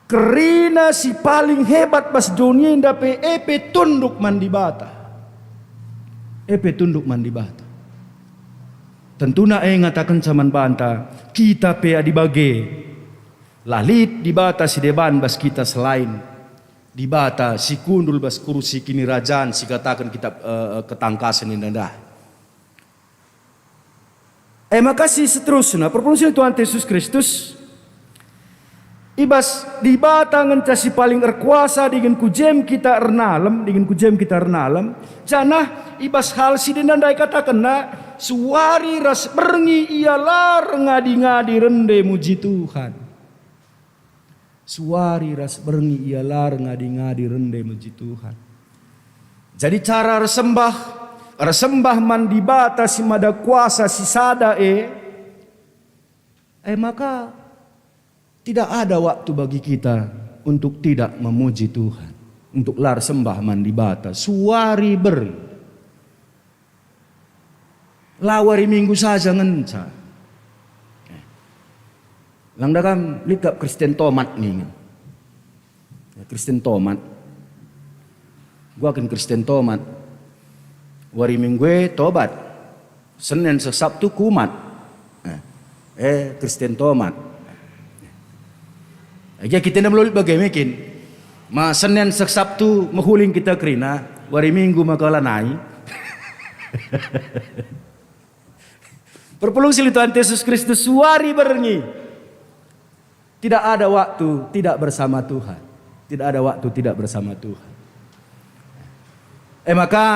kerina si paling hebat bas doni enda pe, e pe tunduk man Dibata. E pe tunduk man Dibata. Tentuna e ngatakenca man banta, kita pe adi bage, la lit Dibata si deban bas kita selain Dibata si kundul bas kursi kinirajan si kataken kitab, eh, Ketangkasen enda ndai. E maka si seterusna, perpulungen si lit Tuhan Yesus Kristus, i bas Dibata ngenca si paling erkuasa dingen ku jem kita ernalem, dingen ku jem kita ernalem, janah i bas hal si enda ndai katakenna, suari ras berngi ia la erngadi-ngadi rende muji Tuhan. Suari ras berngi ia la erngadi-ngadi rende muji Tuhan. Jadi cara ersembah, ersembah man Dibata si Mada Kuasa si sada e, e maka tidak ada waktu bagi kita untuk tidak memuji Tuhan, untuk la ersembah man Dibata. Suari berngi. La wari Minggu saja ngenca. Eh. Lang dagam lit kap Kristen tomat ningen. Ya, Kristen tomat. Gua kin Kristen tomat. Wari Minggu e tobat. Senin seh Sabtu kumat. Eh, eh, Kristen tomat. Aja kita enda melulit bage me kin. Ma Senin seh Sabtu mehuling kita kerina, wari Minggu maka lanai. Perpulungen si lit Tuhan Yesus Kristus suari berngi. Tidak ada waktu tidak bersama Tuhan. Tidak ada waktu tidak bersama Tuhan. E maka,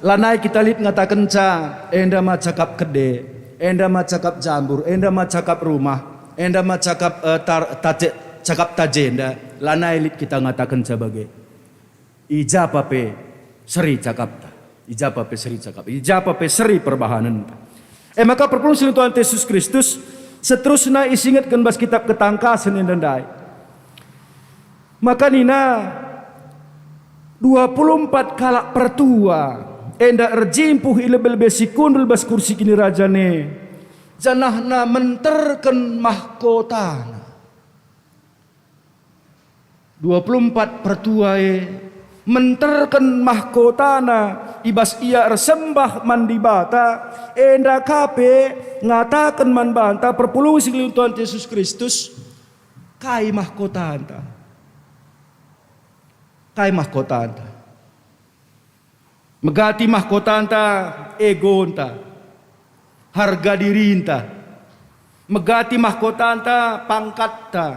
lanai kita lit ngatakenca, enda ma cakap kede, enda ma cakap jambur, enda ma cakap rumah, enda ma cakap, eh, tar-, tace-, cakap tajenda, lanai lit kita ngatakenca bage. I japa pe seri cakapta, i japa pe seri cakap, i japa pe seri perbahanenta. E maka perpulungen si lit Tuhan Yesus Kristus, seterusna isingetken bas kitab Ketangkasen enda ndai. Maka nina, dua puluh empat kalak pertua enda erjimpuh i lebe-lebe si kundul bas kursi kinirajan e, janahna menterken mahkotana. Dua puluh empat pertua e menterken mahkotana i bas ia ersembah man Dibata, enda ka pe ngataken man banta perpulungen si nggeluh Tuhan Jesus Kristus, kai mahkotanta? Kai mahkotanta? Megati mahkotanta egonta, harga dirinta. Megati mahkotanta pangkatta,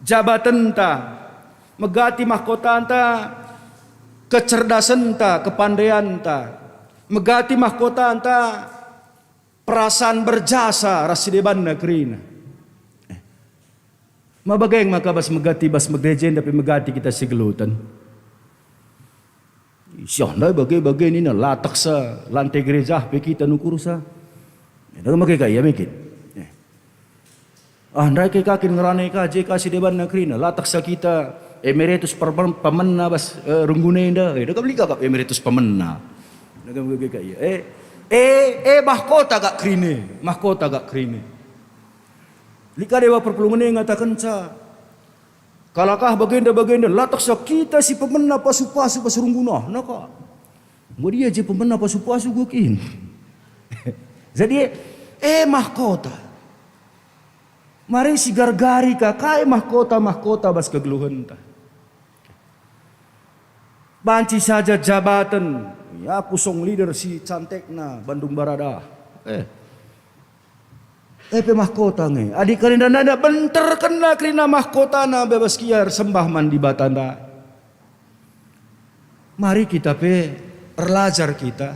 jabatenta. Megati mahkotanta kecerdasenta, kepandeanta. Megati mahkotanta perasaan berjasa ras si debanna kerina. Eh. Ma bage maka bas megati bas gereja enda pe megati kita si geluhken. Siah ndai bage-bage nina, latehsa lante gereja pe kita nukursa. Enda mage ka ia mungkin. Eh. Ah, ndai ke ka kin ngerana ka je ka si debanna kerina, latehsa kita emeritus permen-, pemena bas, eh, rungguna enda. Eh, enda kam lit kap emeritus pemena. Enda mage ka ia. Eh, eh, eh, mahkota kak kerina, mahkota kak kerina. Lit ka deba perpulungen e ngatakenca, kalakah bagenda, bagenda, latehsa kita si pemena pasu-pasu bas rungguna, naka. Enggo dia je pemena pasu-pasu gua kin. Jadi, eh, mahkota. Mari sigargari ka kai mahkota-mahkota bas kegeluhenta. Banci saja jabaten, ya, aku song leader si cantekna Bandung Barat ah. Eh. Eh pe mahkota nge. Adi kalenda nada benterkenna kerina mahkotana bebas kia ersembah man Dibata ndai. Mari kita pe erlajar kita.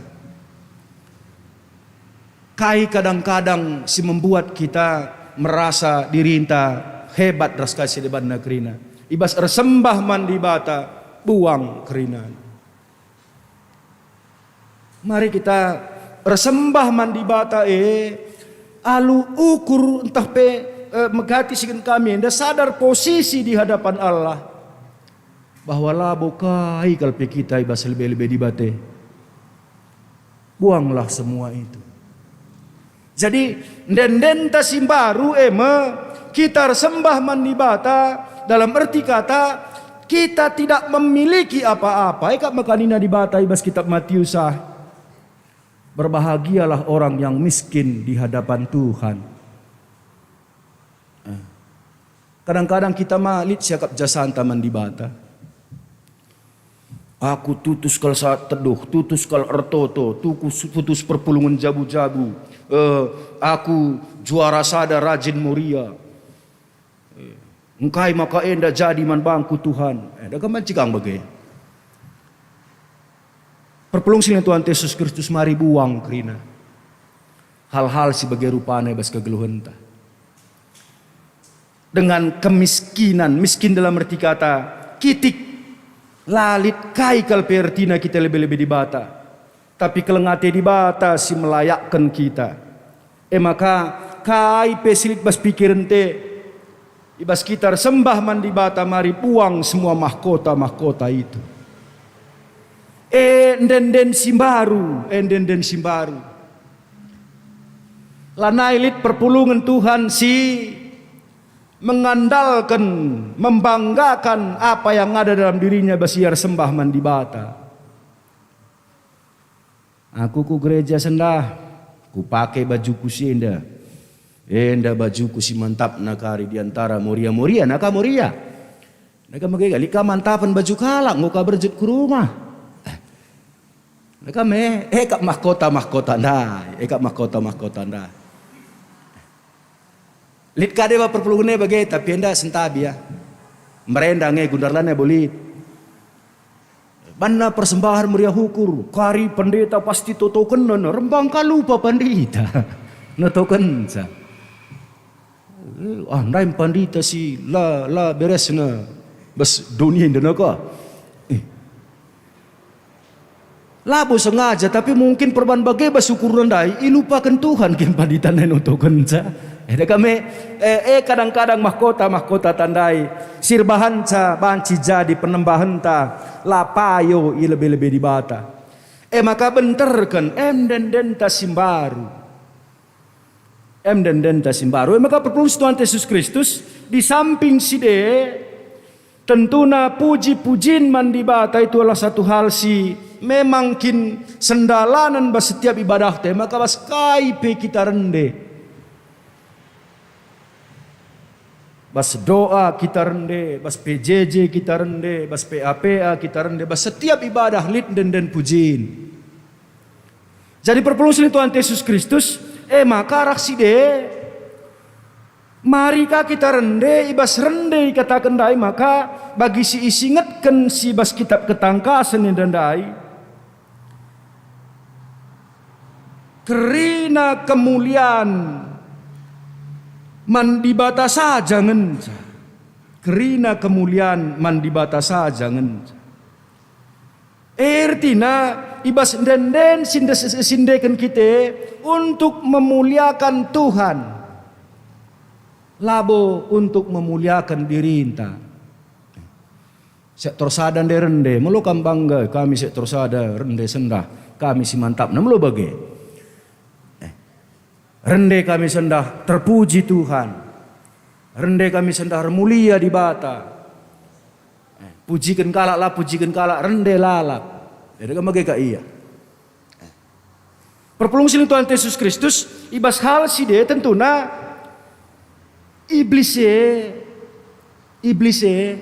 Kai kadang-kadang si membuat kita merasa dirinta hebat ras kai si debanna kerina? I bas ersembah man Dibata, buang kerina. Mari kita ersembah man Dibata e alu ukur ntah pe, eh, megati sigen kami enda sadar posisi di hadapan Allah, bahwa labo kai kal pe kita i bas lebe-lebe Dibata e. Buanglah semua itu. Jadi, ende-endenta si mbaru e me kita ersembah man Dibata, dalam erti kata, kita tidak memiliki apa-apa. E kap maka nina Dibata i bas kitab Matius ah, "Berbahagialah orang yang miskin di hadapan Tuhan." Eh. Kadang-kadang kita ma lit siakap jasanta man Dibata. Aku tutus kal saat teduh, tutus kal ertoto, tukus, tutus perpulungen jabu-jabu. Eh, aku juara sada rajin Moria. Eh, engkai maka enda jadi man bangku, Tuhan? Eh, dagam banci kang bage. Perpulung si Tuhan Yesus Kristus mari buang kerina hal-hal si bage rupana i bas kegeluhenta. Dengan kemiskinan, miskin dalam arti kata kitik, la lit kai kal pe ertina kita lebe-lebe Dibata, tapi keleng ate Dibata si melayakken kita. E maka, kai pe si lit bas pikirenta, i bas kita ersembah man Dibata, mari buang semua mahkota-mahkota itu. E ende-enden si mbaru, e ende-enden si mbaru. Lanai lit perpulungen Tuhan si mengandalken, membanggakan apa yang ada dalam dirinya bas ia ersembah man Dibata. Aku ku gereja sendah, kupake bajuku si enda. Enda bajuku si mantapna kari di antara Moria-Moria, naka Moria. Naka mege lit ka mantapen baju kalak, enggo ka berjut ku rumah. Naka me, e kap mahkota-mahkota ndai, e kap mahkota-mahkota ndai. Lit ka deba perpulungen e bage, tapi enda sentabi ya. Merenda nge gundar lanai bo lit. Banna persembahan meriah ukur, kari pendeta pasti totokenna, rembang ka lupa pandita. Notokenca. Eh, ah, ndai pandita si la, la beresna bas doni enda naka. Eh. Labo sengaja, tapi mungkin perban bage bas ukurna ndai, ilupaken Tuhan kin pandita ndai notokenca. Eh, dage me, eh, eh, kadang-kadang mahkota-mahkota tandai si erbahanca banci jadi penembahenta la payo i lebe-lebe Dibata. Eh, maka benterken, em ende-endenta si mbaru. Em ende-endenta si mbaru. Eh, maka perpulungen Tuhan Yesus Kristus, di samping si de, tentuna puji-pujin man Dibata itu adalah satu hal si memang kin sendalanen bas setiap ibadahta, maka bas kai pe kita rende. Bas doa kita rende, bas P J J kita rende, bas P A P A kita rende, bas setiap ibadah lit ende-enden pujin. Jadi perpulungen Tuhan Yesus Kristus, eh, maka arah si de, mari ka kita rende, i bas rende ikataken ndai maka bagi si isingetken si bas kitab Ketangkasen enda ndai, kerina kemulian man Dibata saja ngenca. Kerina kemulian man Dibata saja ngenca. Ertina, i bas ende-enden si nde-, si ndeken kita untuk memuliakan Tuhan, labo untuk memuliakan dirinta. Sektor sada nde rende, melo kam bangga, kami sektor sada rende sendah, kami si mantapna, melo bage. Eh, rende kami sendah terpuji Tuhan. Rende kami sendah ermulia Dibata. Eh, pujiken kalak la, pujiken kalak, rende lalap. Jadi, kan bage ka ia. Eh. Perpulungen Tuhan Yesus Kristus, i bas hal si de tentuna Iblis e, Iblis e,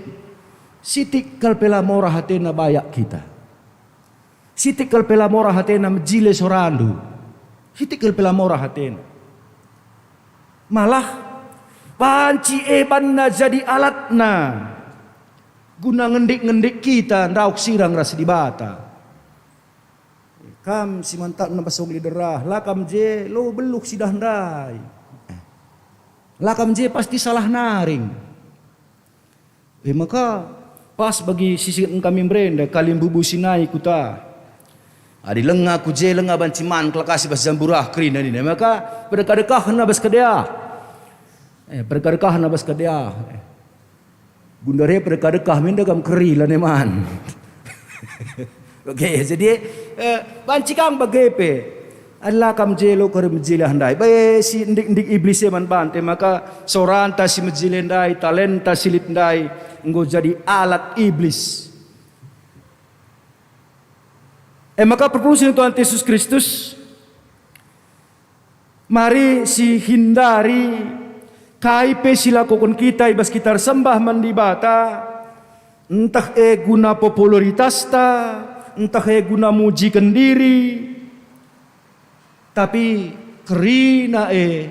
sitik kal pe la mora atena bayak kita. Sitik kal pe la mora atena mejile sorandu. Sitik kal pe la mora atena. Malah, banci e banna jadi alatna guna ngendik-ngendik kita ndauh sirang ras Dibata. Kam si mantapna bas song liderah, la kam je, lo beluh sidah ndai. La kam je pasti salah naring. E maka, pas bagi si sisiketen kami mberenda, kalimbubu Sinai kuta. Adi lenga ku je, lenga banci man kelakasi bas jambura kerina nina. E maka, pedekah-dekahna bas kedeah. Eh, pedekah-dekahna bas kedeah. Gundare pedekah-dekah minda kam keri la neman. Oke, jadi, eh, banci kam bage pe. Adi la kam jelo kari mejile ndai. Bae si ndik-ndik Iblis e man banta, maka soranta si mejile ndai, talenta si lit ndai, enggo jadi alat Iblis. E maka perpulungen Tuhan Yesus Kristus, mari sihindari kai pe si lakoken kita i bas kita ersembah man Dibata, ntah e guna popularitasta, ntah e guna mujiken diri, tapi kerina e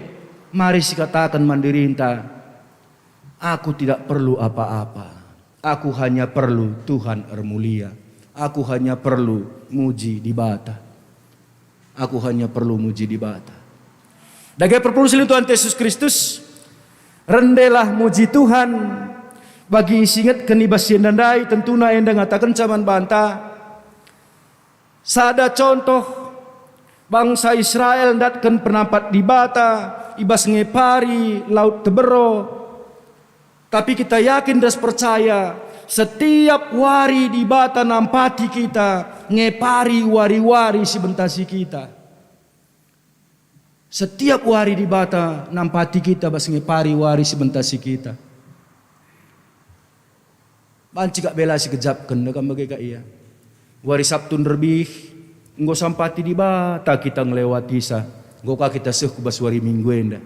mari sikataken man dirinta, "Aku tidak perlu apa-apa. Aku hanya perlu Tuhan ermulia. Aku hanya perlu muji Dibata. Aku hanya perlu muji Dibata." Dage perpulungen Tuhan Yesus Kristus, rendelah muji Tuhan bagi isingetken i bas si enda ndai, tentuna enda ngatakenca man banta, sada contoh, bangsa Israel ndatken penampat Dibata i bas ngepari Laut Tebero. Tapi kita yakin ras percaya, setiap wari Dibata nampati kita ngepari wari-wari si bentasi kita. Setiap wari Dibata nampati kita bas ngepari wari si bentasi kita. Banci kak bela si kejapken, kam bage kak ia. Wari Sabtu nderbih, enggo sampati Dibata kita ngelewatisa, enggo ka kita seh ku bas wari Minggu enda.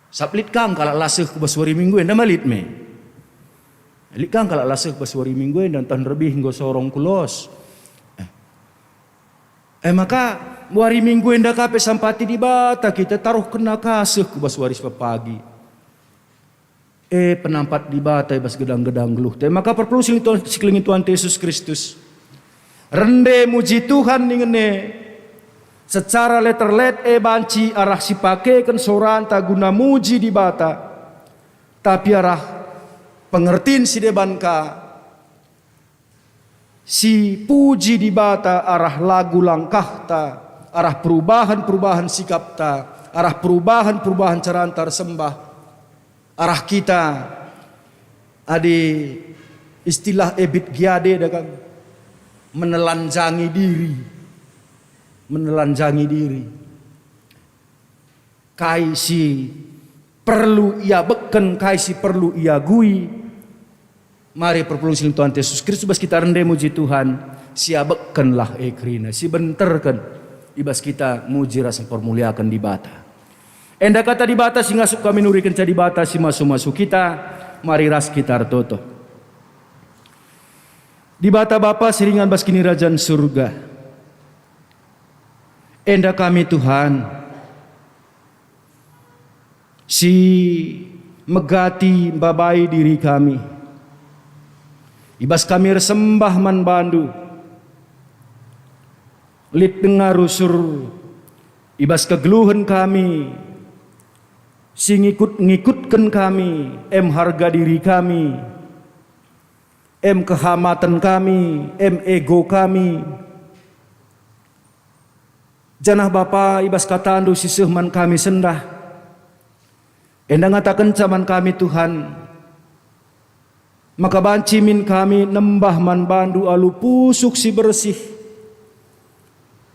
Sab lit kang kalak la seh ku bas wari Minggu enda, ma lit me. Lit kang kalak la seh ku bas wari Minggu enda, ntah nderbih enggo sorong ku los. Eh. Eh, maka wari Minggu enda ka pe sampati Dibata kita taruhkenna ka seh ku bas wari si pepagi. E penampat Dibata i bas gedang-gedang geluhta. E maka perpulungen si kelengi Tuhan, si kelengi Tuhan Yesus Kristus. Rende muji Tuhan ningen e secara letter-let e banci arah sipakeken soranta guna muji Dibata, tapi arah pengertin si deban ka, sipuji Dibata arah lagu langkahta, arah perubahan-perubahan sikapta, arah perubahan-perubahan caranta ersembah, arah kita, adi istilah Ebit Giade da kan, menelanjangi diri, menelanjangi diri. Kai si perlu iabekken, kai si perlu iagui. Mari perpulungen si lit Tuhan Yesus Kristus bas kita rende muji Tuhan, siabekkenlah e kerina, sibenterken i bas kita muji ras mpermuliaken Dibata. Enda kata Dibata si ngasup kami nurikenca Dibata si masu-masu kita, mari ras kita ertoto. Dibata Bapa si ringan bas Kinirajan Surga, enda kami Tuhan, si megati mbabai diri kami. I bas kami ersembah man bandu, lit denga rusur i bas kegeluhen kami, si ngikut-ngikutken kami, em harga diri kami, em kehamaten kami, em ego kami. Janah Bapa, i bas katandu si seh man kami sendah, enda ngatakenca man kami Tuhan, maka banci min kami nembah man bandu alu pusuh si bersih,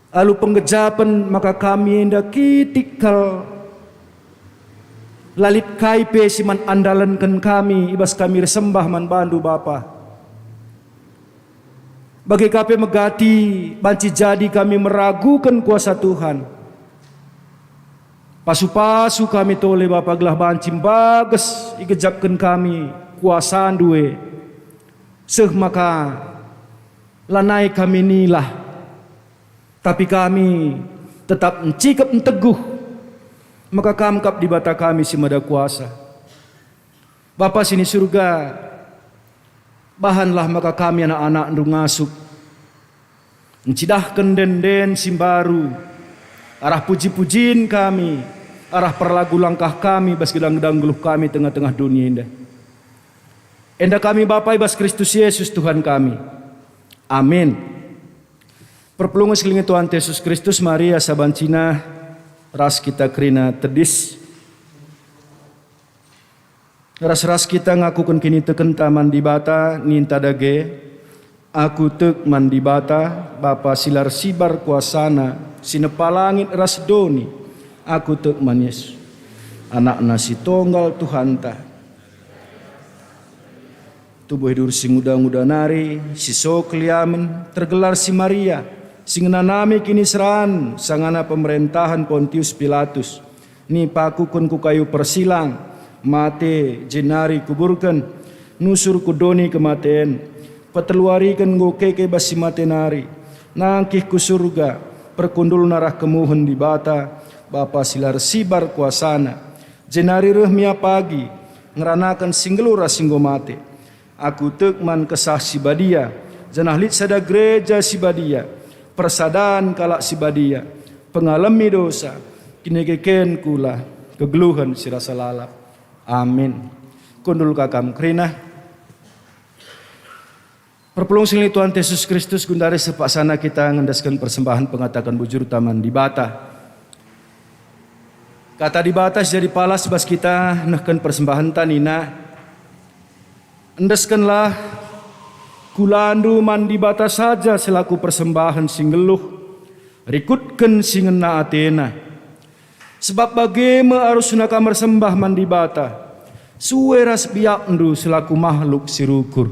alu penggejapen maka kami enda kitik kal. La lit kai pe si man andalenken kami i bas kami ersembah man bandu Bapa. Bage ka pe megati banci jadi kami meraguken kuasa Tuhan. Pasu-pasu kami tole Bapa gelah banci mbages igejapken kami kuasandu e. Seh maka lanai kami nilah, tapi kami tetap ncikep nteguh maka Kam kap Dibata kami si mada kuasa. Bapa si ni Surga, bahanlah maka kami anak-anakNdu ngasup, ncidahken enden-enden si mbaru, arah puji-pujin kami, arah perlagu langkah kami bas gedang-gedang geluh kami tengah-tengah doni enda. Enda kami Bapa i bas Kristus Yesus Tuhan kami. Amin. Perpulungen si lit Tuhan Yesus Kristus, mari asa bancina ras kita kerina tedis. Ras-ras kita ngakuken kinitekenta man Dibata, ninta dage, "Aku tek man Dibata, Bapa si la ersibar kuasaNa, si nepa langit ras doni. Aku tek man Yesus, AnakNa si Tonggal Tuhanta. Tubuh idur si nguda-nguda nari, si so keliamen, tergelar si Maria, si ngenanami kiniseran sangana pemerentahen Pontius Pilatus." Nipakuken ku kayu persilang, mate, jenari kuburken, nusur ku doni kematen, peteluariken enggo keke bas si mate nari, nangkih ku Surga, perkundulna arah kemuhen Dibata, Bapa si la ersibar kuasaNa, jenari reh mia pagi, ngeranaken si nggeluh ras si enggo mate. Aku tek man Kesah Si Badia, janah lit sada Gereja Si Badia, persadan kalak si badia, pengalemi dosa, kinekeken kula, kegeluhen si rasa lalap. Amin. Kundul ka kam kerina. Perpulungen si lit Tuhan Yesus Kristus, gundari sepaksana kita ngendesken persembahen pengataken bujurta man Dibata. Kata Dibata si jadi palas bas kita nehken persembahenta nina, "Endeskenlah kulandu man Dibata saja selaku persembahen si nggeluh, rikutken si ngena ateNa. Sebab bage me arusna kam ersembah man Dibata, sue ras biakndu selaku mahluk si rukur."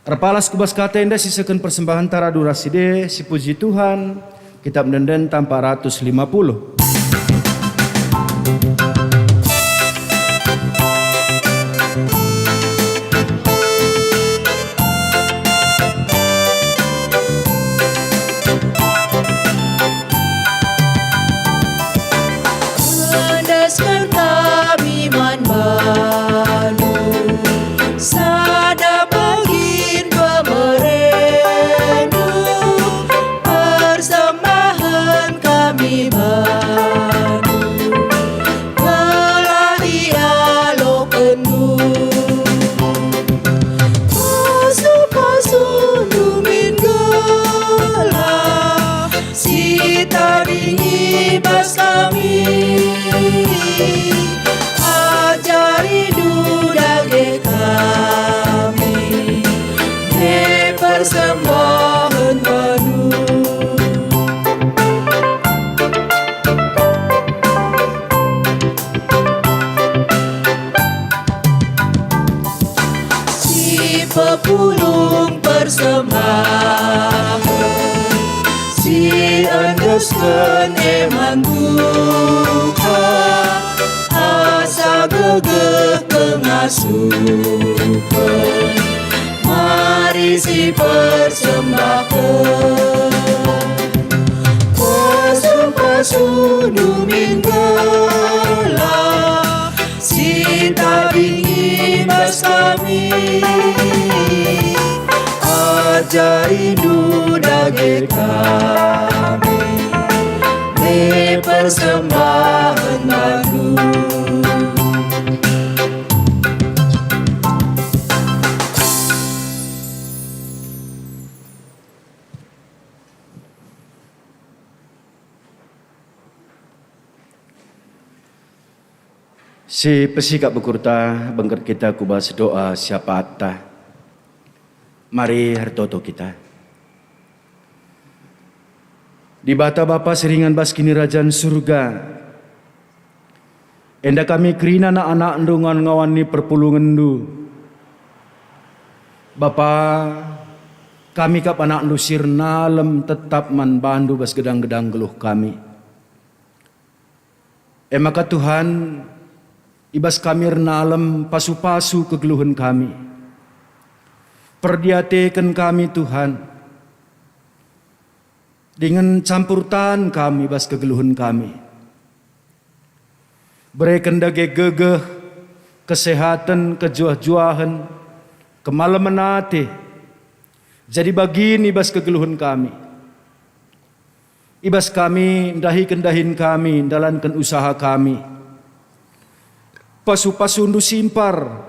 Erpalas ku bas kata enda sisehken persembahen taradu ras si de, sipuji Tuhan, Kitab Ende-enden empat ratus lima puluh. Endesken kami man bandu sada pagin pemerendu, persembahen kami bandu. Ajarindu dage kami, me persembahen bandu. Si pepulung persembahen, si endesken e man Tuhan, asa gegeh pengasupen, mari si persembahken. Pasu-pasundu min gelah, si tading i bas kami. Ajarindu dage kami, me persembahen bandu. Si pesikap bekurta, bengket kita ku bas doa syafaatta. Mari ertoto kita. Dibata Bapa si ringan bas Kinirajan Surga, enda kami kerina anak-anakNdu ngawan-ngawan ni perpulungenNdu. Bapa, kami kap anakNdu si ernalem tetap man bandu bas gedang-gedang geluh kami. E maka Tuhan, i bas kami ernalem pasu-pasu kegeluhen kami. Perdiateken kami, Tuhan, dingen campur tan kami bas kegeluhen kami. Bereken dage gegeh, kesehaten, kejuah-juahen, kemalemen ate, jadi bagin i bas kegeluhen kami. I bas kami ndahiken dahin kami, ndalanken usaha kami. Pasu-pasundu simpar,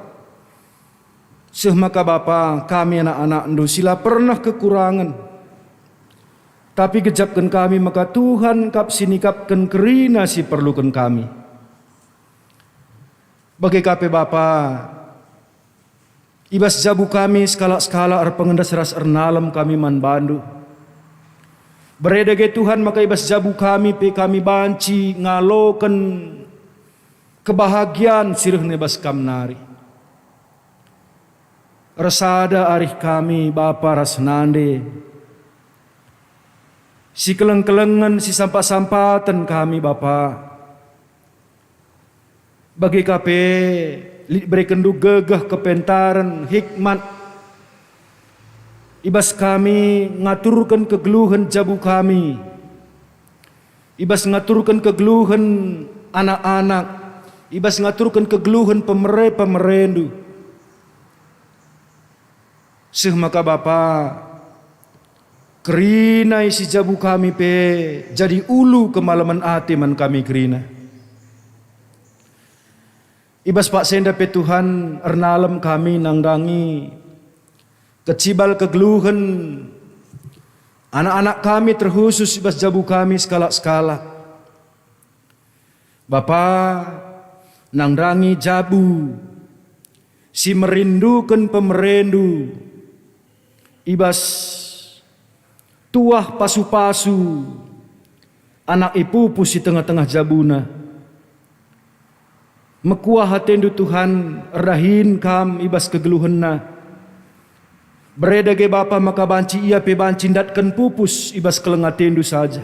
seh maka Bapa, kami anak-anakNdu si la pernah kekurangen. Tapi gejapken kami maka Tuhan kap si nikapken kerina si perluken kami. Bage ka pe Bapa, i bas jabu kami sekalak-sekalak erpengendas ras ernalem kami man bandu. Bere dage Tuhan maka i bas jabu kami pe kami banci ngaloken kebahagian si reh i bas Kam nari. Ersada arih kami, Bapa ras Nande, sikeleng-kelengen, sisampat-sampaten kami, Bapa. Bage ka pe, lit berekenNdu gegeh, kepentaren, hikmat, i bas kami ngaturken kegeluhen jabu kami, i bas ngaturken kegeluhen anak-anak, i bas ngaturken kegeluhen pemere-pemereNdu. Seh maka Bapa, kerina isi jabu kami pe jadi ulu kemalemen ate man kami kerina. I bas paksa enda pe Tuhan ernalem kami nandangi kecibal kegeluhen anak-anak kami terkhusus i bas jabu kami sekalak-sekalak. Bapa, nandangi jabu si merinduken pemereNdu i bas tuah pasu-pasu anak ipupus i tengah-tengah jabuna. Mekuah ateNdu Tuhan, erdahin Kam i bas kegeluhenna. Bere dage Bapa maka banci ia pe banci ndatken pupus i bas keleng ateNdu saja.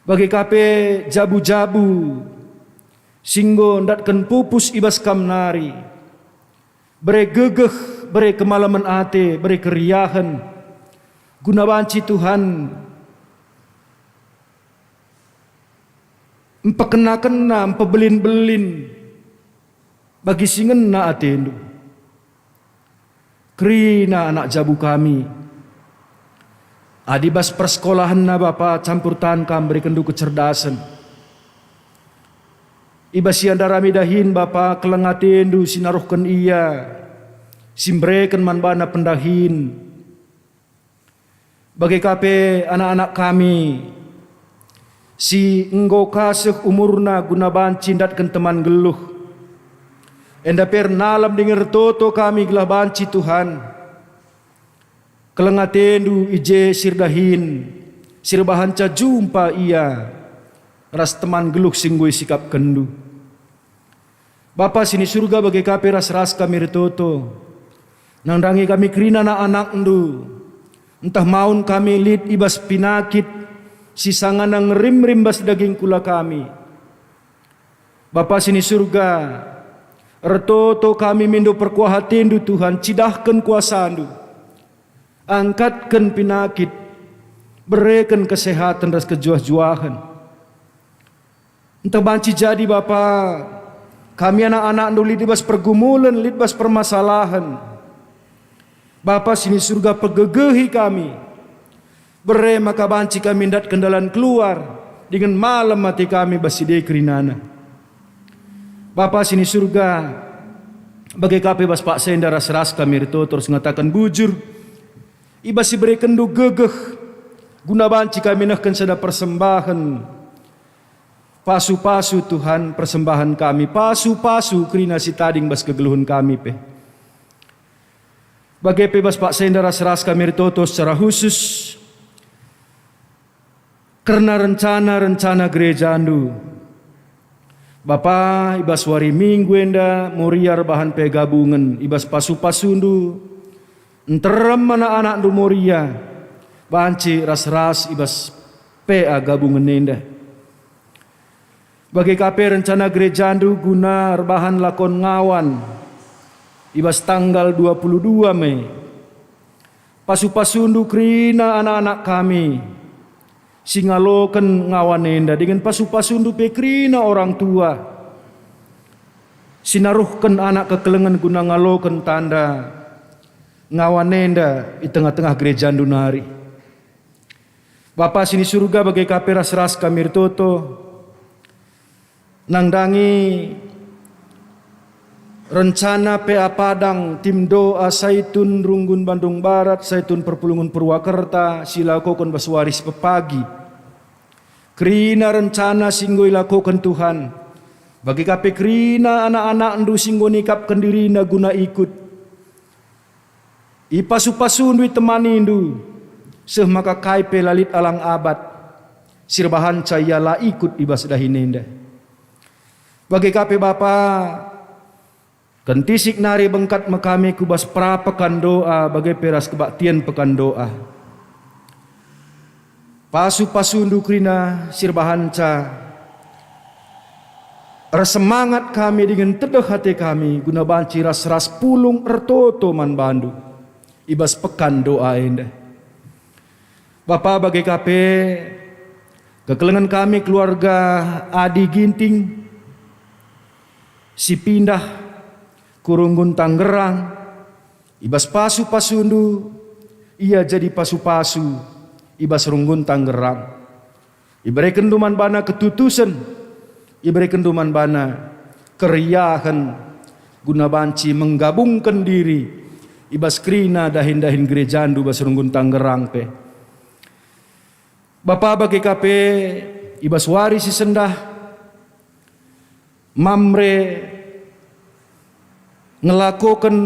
Bage ka pe jabu-jabu si enggo ndatken pupus i bas Kam nari. Bere gegeh, bere kemalemen ate, bere keriahen, guna banci Tuhan mpekena-kena, mpebelin-belin bagi si ngena ateNdu. Kerina anak jabu kami. Adi bas persekolahenna Bapa campur tan Kam berekenNdu kecerdasen. I bas ia ndarami dahin Bapa keleng ateNdu si naruhken ia, si mbereken man bana pendahin. Bage ka pe anak-anak kami, si enggo kaseh umurna guna banci ndatken teman nggeluh. Enda pe ernalem dingen ertoto kami gelah banci, Tuhan, keleng atendu i je si erdahin, si erbahanca jumpa ia ras teman nggeluh si enggo isikapkenndu. Bapa si ni Surga, bage ka pe ras-ras kami ertoto, nandangi kami kerina anak-anakndu, ntah maun kami lit i bas pinakit si sangana ngerim-rim bas daging kula kami. Bapa si ni Surga, ertoto kami mindo perkuah atendu, Tuhan, cidahken kuasandu. Angkatken pinakit, bereken kesehaten ras kejuah-juahen. Ntah banci jadi, Bapa, kami anak-anakndu lit i bas pergumulen, lit bas permasalahen. Bapa si ni Surga, pegegehi kami. Bere maka banci kami ndatken dalan keluar, dingen malem ate kami bas si de kerinana. Bapa si ni Surga, bage ka pe bas paksa enda ras-ras kami ertoto ras ngataken bujur, i bas si berekenndu gegeh, guna banci kami nehken sada persembahen. Pasu-pasu, Tuhan, persembahen kami, pasu-pasu kerina si tading bas kegeluhen kami pe. Bage pe bas paksa enda ras-ras kami ertoto secara khusus kerna rencana-rencana gerejandu. Bapa, i bas wari Minggu enda Moria erbahan PA gabungen, i bas pasu-pasundu, nterem anak-anakndu Moria banci ras-ras i bas PA gabungen enda. Bage ka pe rencana gerejandu guna erbahan lakon ngawan i bas tanggal dua puluh dua Mei. Pasu-pasundu kerina anak-anak kami si ngaloken ngawan enda, dingen pasu-pasundu pe kerina orang tua si naruhken anak kekelengen guna ngaloken tanda ngawan enda i tengah-tengah gerejandu nari. Bapa si ni Surga, bage ka pe ras-ras kami ertoto nandangi rencana PA Padang, tim doa Saitun Runggun Bandung Barat, Saitun Perpulungen Purwakerta si ilakoken bas wari si pepagi. Kerina rencana si enggo ilakoken Tuhan, bage ka pe kerina anak-anakndu si enggo nikapken dirina guna ikut. Ipasu-pasundu, itemanindu, seh maka kai pe la lit alang abat si erbahanca ia la ikut i bas dahin enda. Bage ka pe Bapa, kentisik nari bengkat me kami ku bas perapekan doa bage pe ras kebaktian pekan doa. Pasu-pasundu kerina si erbahanca ersemangat kami dingen tedeh ate kami guna banci ras-ras pulung ertoto man bandu i bas pekan doa enda. Bapa, bage ka pe kekelengen kami keluarga Adi Ginting si pindah ku Runggun Tanggerang, i bas pasu-pasundu, ia jadi pasu-pasu i bas Runggun Tanggerang. Iberekenndu man bana ketutusen, iberekenndu man bana keriahen guna banci menggabungken diri i bas kerina dahin-dahin gerejandu bas Runggun Tanggerang pe. Bapa, bage ka pe i bas wari si sendah, Mamre ngelakoken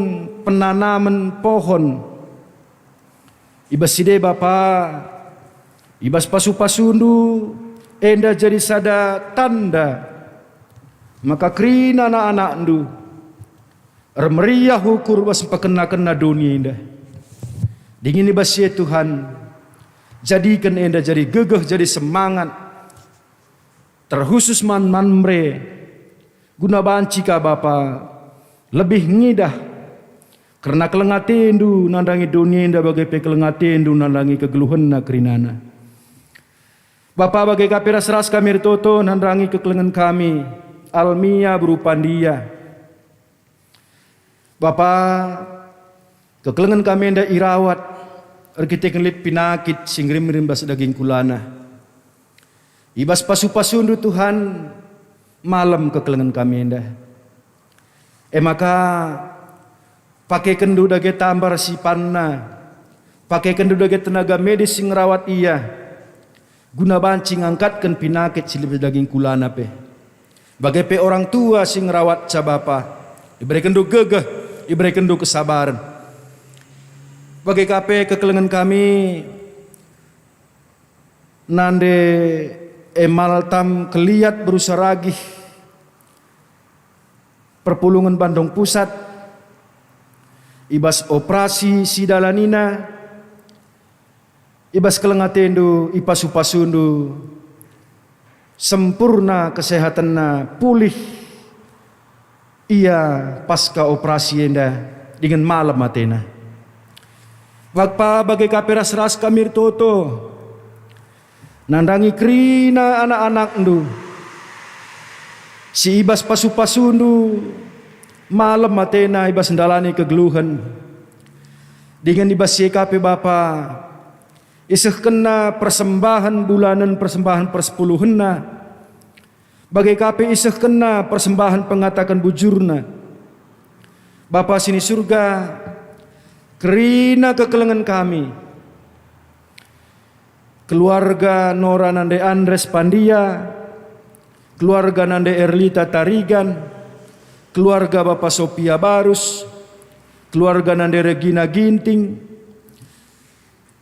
penanamen pohon. I bas si deba, Bapa, i bas pasu-pasundu enda jadi sada tanda maka kerina anak-anakndu ermeriah ukur bas mpekena-kena doni enda. Dingen i bas si e, Tuhan, jadiken enda jadi gegeh, jadi semangat, terkhusus man Mamre, guna banci ka Bapa lebih ngidah kerna keleng atendu nandangi doni enda bage pe keleng atendu nandangi kegeluhenna kerinana. Bapa, bage ka pe ras-ras kami ertoto nandangi kekelengen kami, Almia beru Pandia. Bapa, kekelengen kami enda irawat erkiteken lit pinakit si ngerim-ngerim bas daging kulana. I bas pasu-pasundu, Tuhan, malem kekelengen kami enda. E maka, pakekenndu dage tambar si panna, pakekenndu dage tenaga medis si ngerawat ia, guna banci ngangkatken pinakit si lebih daging kulana pe. Bage pe orang tua si ngerawat ca bapa, iberekenndu gegeh, iberekenndu kesabaren. Bage ka pe kekelengen kami, nande Emaltam Keliat beru Saragih, perpulungen Bandung Pusat, i bas operasi si dalanina, i bas keleng atendu, ipasu-pasundu, sempurna kesehatenna, pulih ia pasca operasi enda dingen malem atena. Bapa, bage ka pe ras-ras kami ertoto nandangi kerina anak-anakndu si i bas pasu-pasundu malem atena i bas ndalani kegeluhen. Dingen i bas si e ka pe Bapa, isehkenna persembahen bulanen, persembahen persepuluhenna, bage ka pe isehkenna persembahen pengataken bujurna. Bapa si ni Surga, kerina kekelengen kami, keluarga Nora nande Andres Pandia, keluarga nande Erlita Tarigan, keluarga Bapa Sopia Barus, keluarga nande Regina Ginting,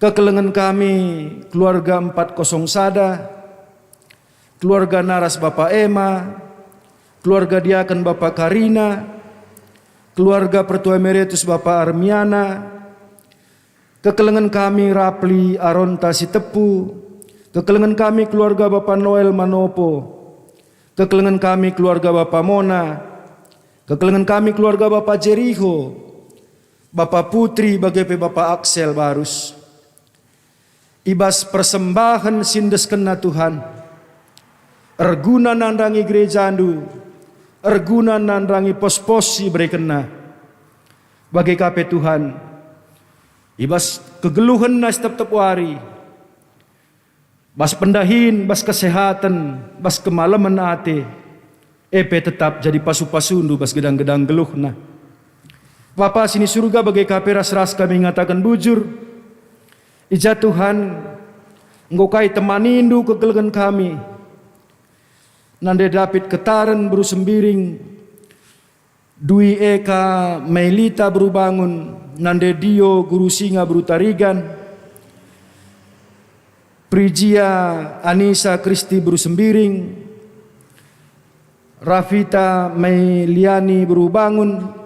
kekelengen kami, keluarga empat kosong sada, keluarga naras Bapa Ema, keluarga diaken Bapa Karina, keluarga Pertua Emeritus Bapa Armiana, kekelengen kami Rapli Aronta Sitepu, kekelengen kami keluarga Bapa Noel Manopo, kekelengen kami keluarga Bapa Mona, kekelengen kami keluarga Bapa Jeriho, Bapa Putri, bage pe Bapa Aksel Barus. I bas persembahen si endeskenna Tuhan, erguna nandangi gerejandu, erguna nandangi pos-pos si iberekenna. Bage ka pe Tuhan, i bas kegeluhenna si tep-tep wari, bas pendahin, bas kesehaten, bas kemalemen ate, e pe tetap jadi pasu-pasundu bas gedang-gedang geluhna. Bapa si ni Surga, bage ka pe ras-ras kami ngataken bujur, i ja Tuhan, enggo kai temanindu kegeluhen kami. Nande David Ketaren beru Sembiring, Dwi Eka Melita beru Bangun, nande Dio Guru Singa beru Tarigan, Prigia Anisa Kristi beru Sembiring, Rafita Meliani beru Bangun,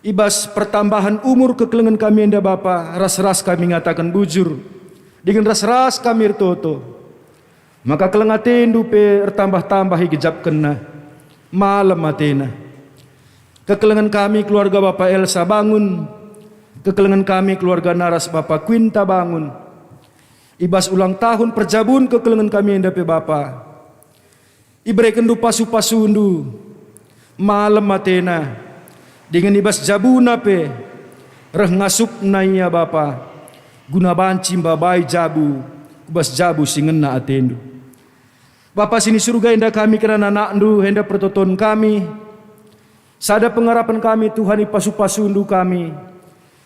i bas pertambahen umur kekelengen kami enda Bapa, ras-ras kami ngataken bujur, dingen ras-ras kami ertoto, maka keleng atendu pe ertambah-tambah igejapkenna, malem atena. Kekelengen kami keluarga Bapa Elsa Bangun, kekelengen kami keluarga naras Bapa Quinta Bangun, i bas ulang tahun perjabun kekelengen kami enda pe Bapa, iberekenndu pasu-pasundu, malem atena, dingen i bas jabuna pe reh ngasupna ia Bapa, guna banci mbabai jabu ku bas jabu si ngena atendu. Bapa si ni Surga, enda kami kerana anakndu, enda pertoton kami, sada pengarapen kami Tuhan, ipasu-pasundu kami,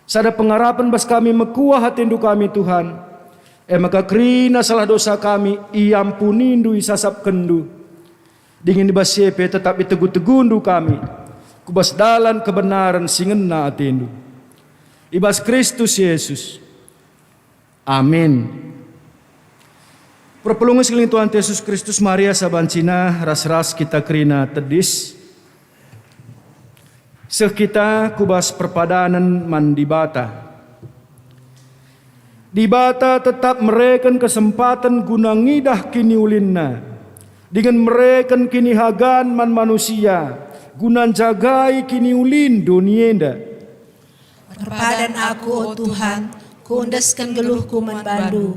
sada pengarapen bas kami mekuah atendu kami Tuhan, e maka kerina salah dosa kami iampunindu, isasapkenndu, dingen i bas si e pe tetap itegu-tegundu kami ku bas dalan kebenaren si ngena atendu. I bas Kristus Yesus. Amin. Perpulungen si keleng Tuhan Yesus Kristus, Maria sabancina, ras-ras kita kerina tedis. Seh kita ku bas perpadanen man Dibata. Dibata tetap mereken kesempaten guna ngidah kiniulinna, dingen mereken kinihagan man manusia guna njagai kiniulin doni enda. Erpadan aku, o Tuhan, kuendesken geluhku man bandu.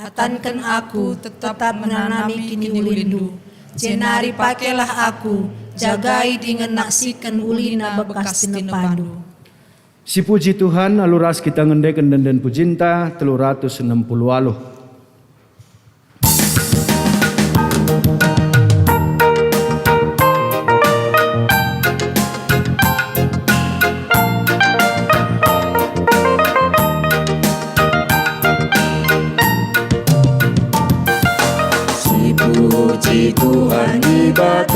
Atanken aku tetap menanami kiniulinndu, jenari pakelah aku, jagai dingen naksiken ulina bekas tinepandu. Sipuji Tuhan, alu ras kita ngendeken ende-enden pujinta telu ratus enem puluh waluh. Tuhan Dibatanta,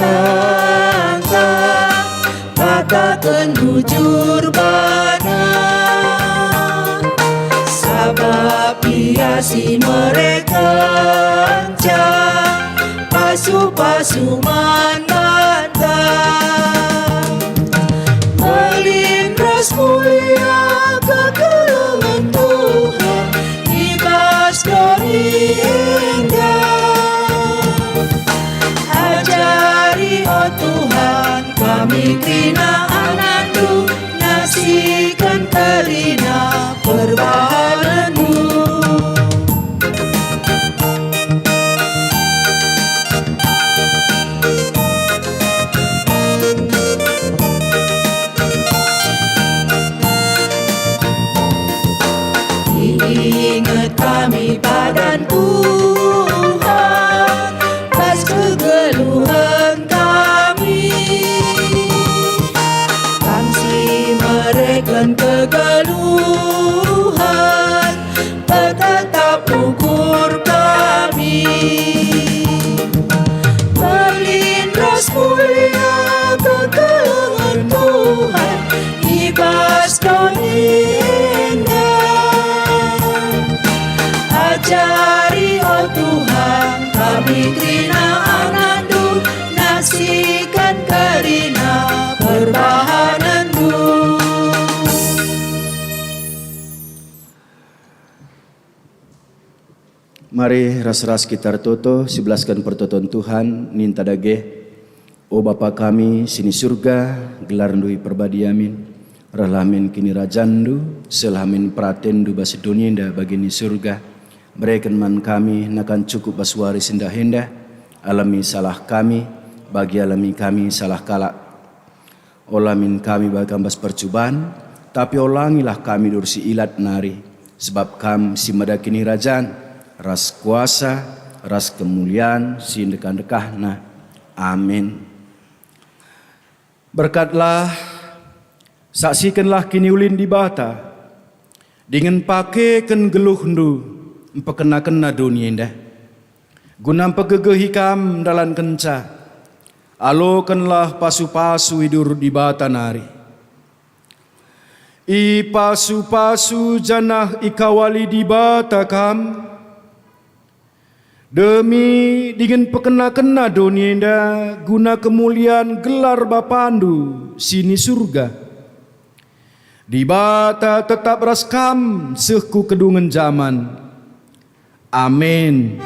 kataken bujur bana, sabap Ia si merekenca pasu-pasu man banta. Mbelin ras mulia kekelengen Tuhan i bas doni enda. Ajari, o Tuhan, kami kerina anakNdu, naksiken kerina perbahanenNdu. Inget kami padan Tuhan, bas kegeluhen kami. Kam si mereken kegeluhen, petetap ukur kami. Mbelin ras mulia kekelengen Tuhan i bas doni enda. Ajari, o Tuhan, kami kerina anakNdu, naksiken kerina perbahanenNdu. Mari ras-ras kita ertoto, sibelasken pertoton Tuhan, ninta dage. O Bapa kami si ni Surga, gelarNdu iperbadia min, rehlah min kinirajanNdu, sehlah min peratenNdu bas doni enda bagi ni Surga. Bereken man kami nakan cukup bas wari si ndai enda, alemi salah kami, bagi alemi kami salah kalak. Ola min kami bagam bas percuban, tapi olangilah kami diberu si ilat nari, sebab Kam si mada kinirajan, ras kuasa, ras kemulian si ndekah-ndekahna. Amin. Berkatlah, saksikenlah kiniulin Dibata, dingen pakeken geluhndu mpekenakena doni enda, guna mpegegehi kam ndalankenca. Alokenlah pasu-pasu i durut Dibata nari. Ipasu-pasu janah ikawali Dibata kam, demi dingen pekenakena doni enda guna kemulian gelar Bapandu si ni Surga. Dibata tetap ras kam seh ku kedungen jaman. Amin.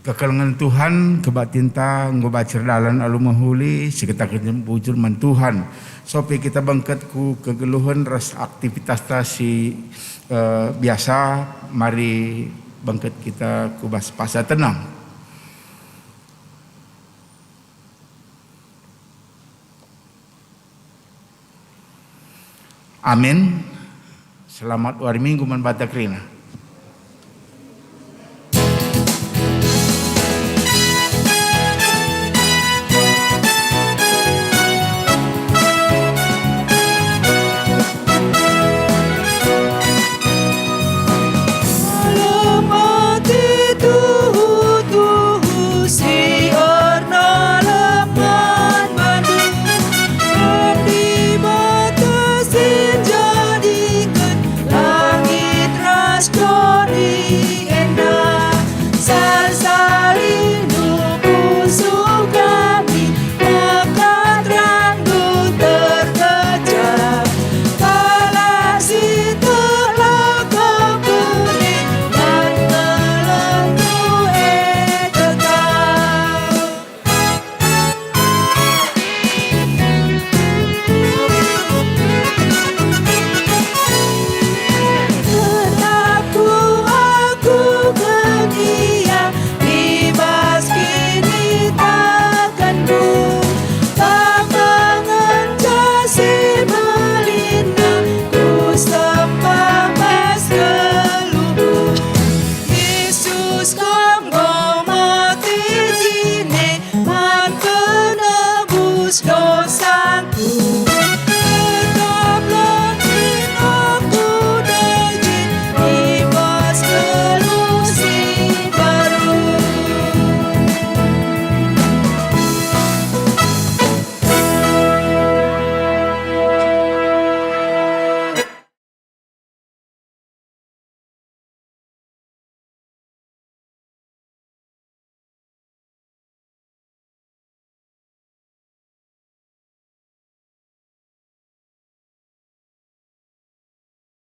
Kekelengen Tuhan, kebaktinta enggo banci erdalan alu mehuli, sikataken bujur man Tuhan. Sope kita bengket ku kegeluhen ras aktivitasta si, eh, biasa, mari bengket kita ku bas paksa tenang. Amin. Selamat wari Minggu man banta kerina.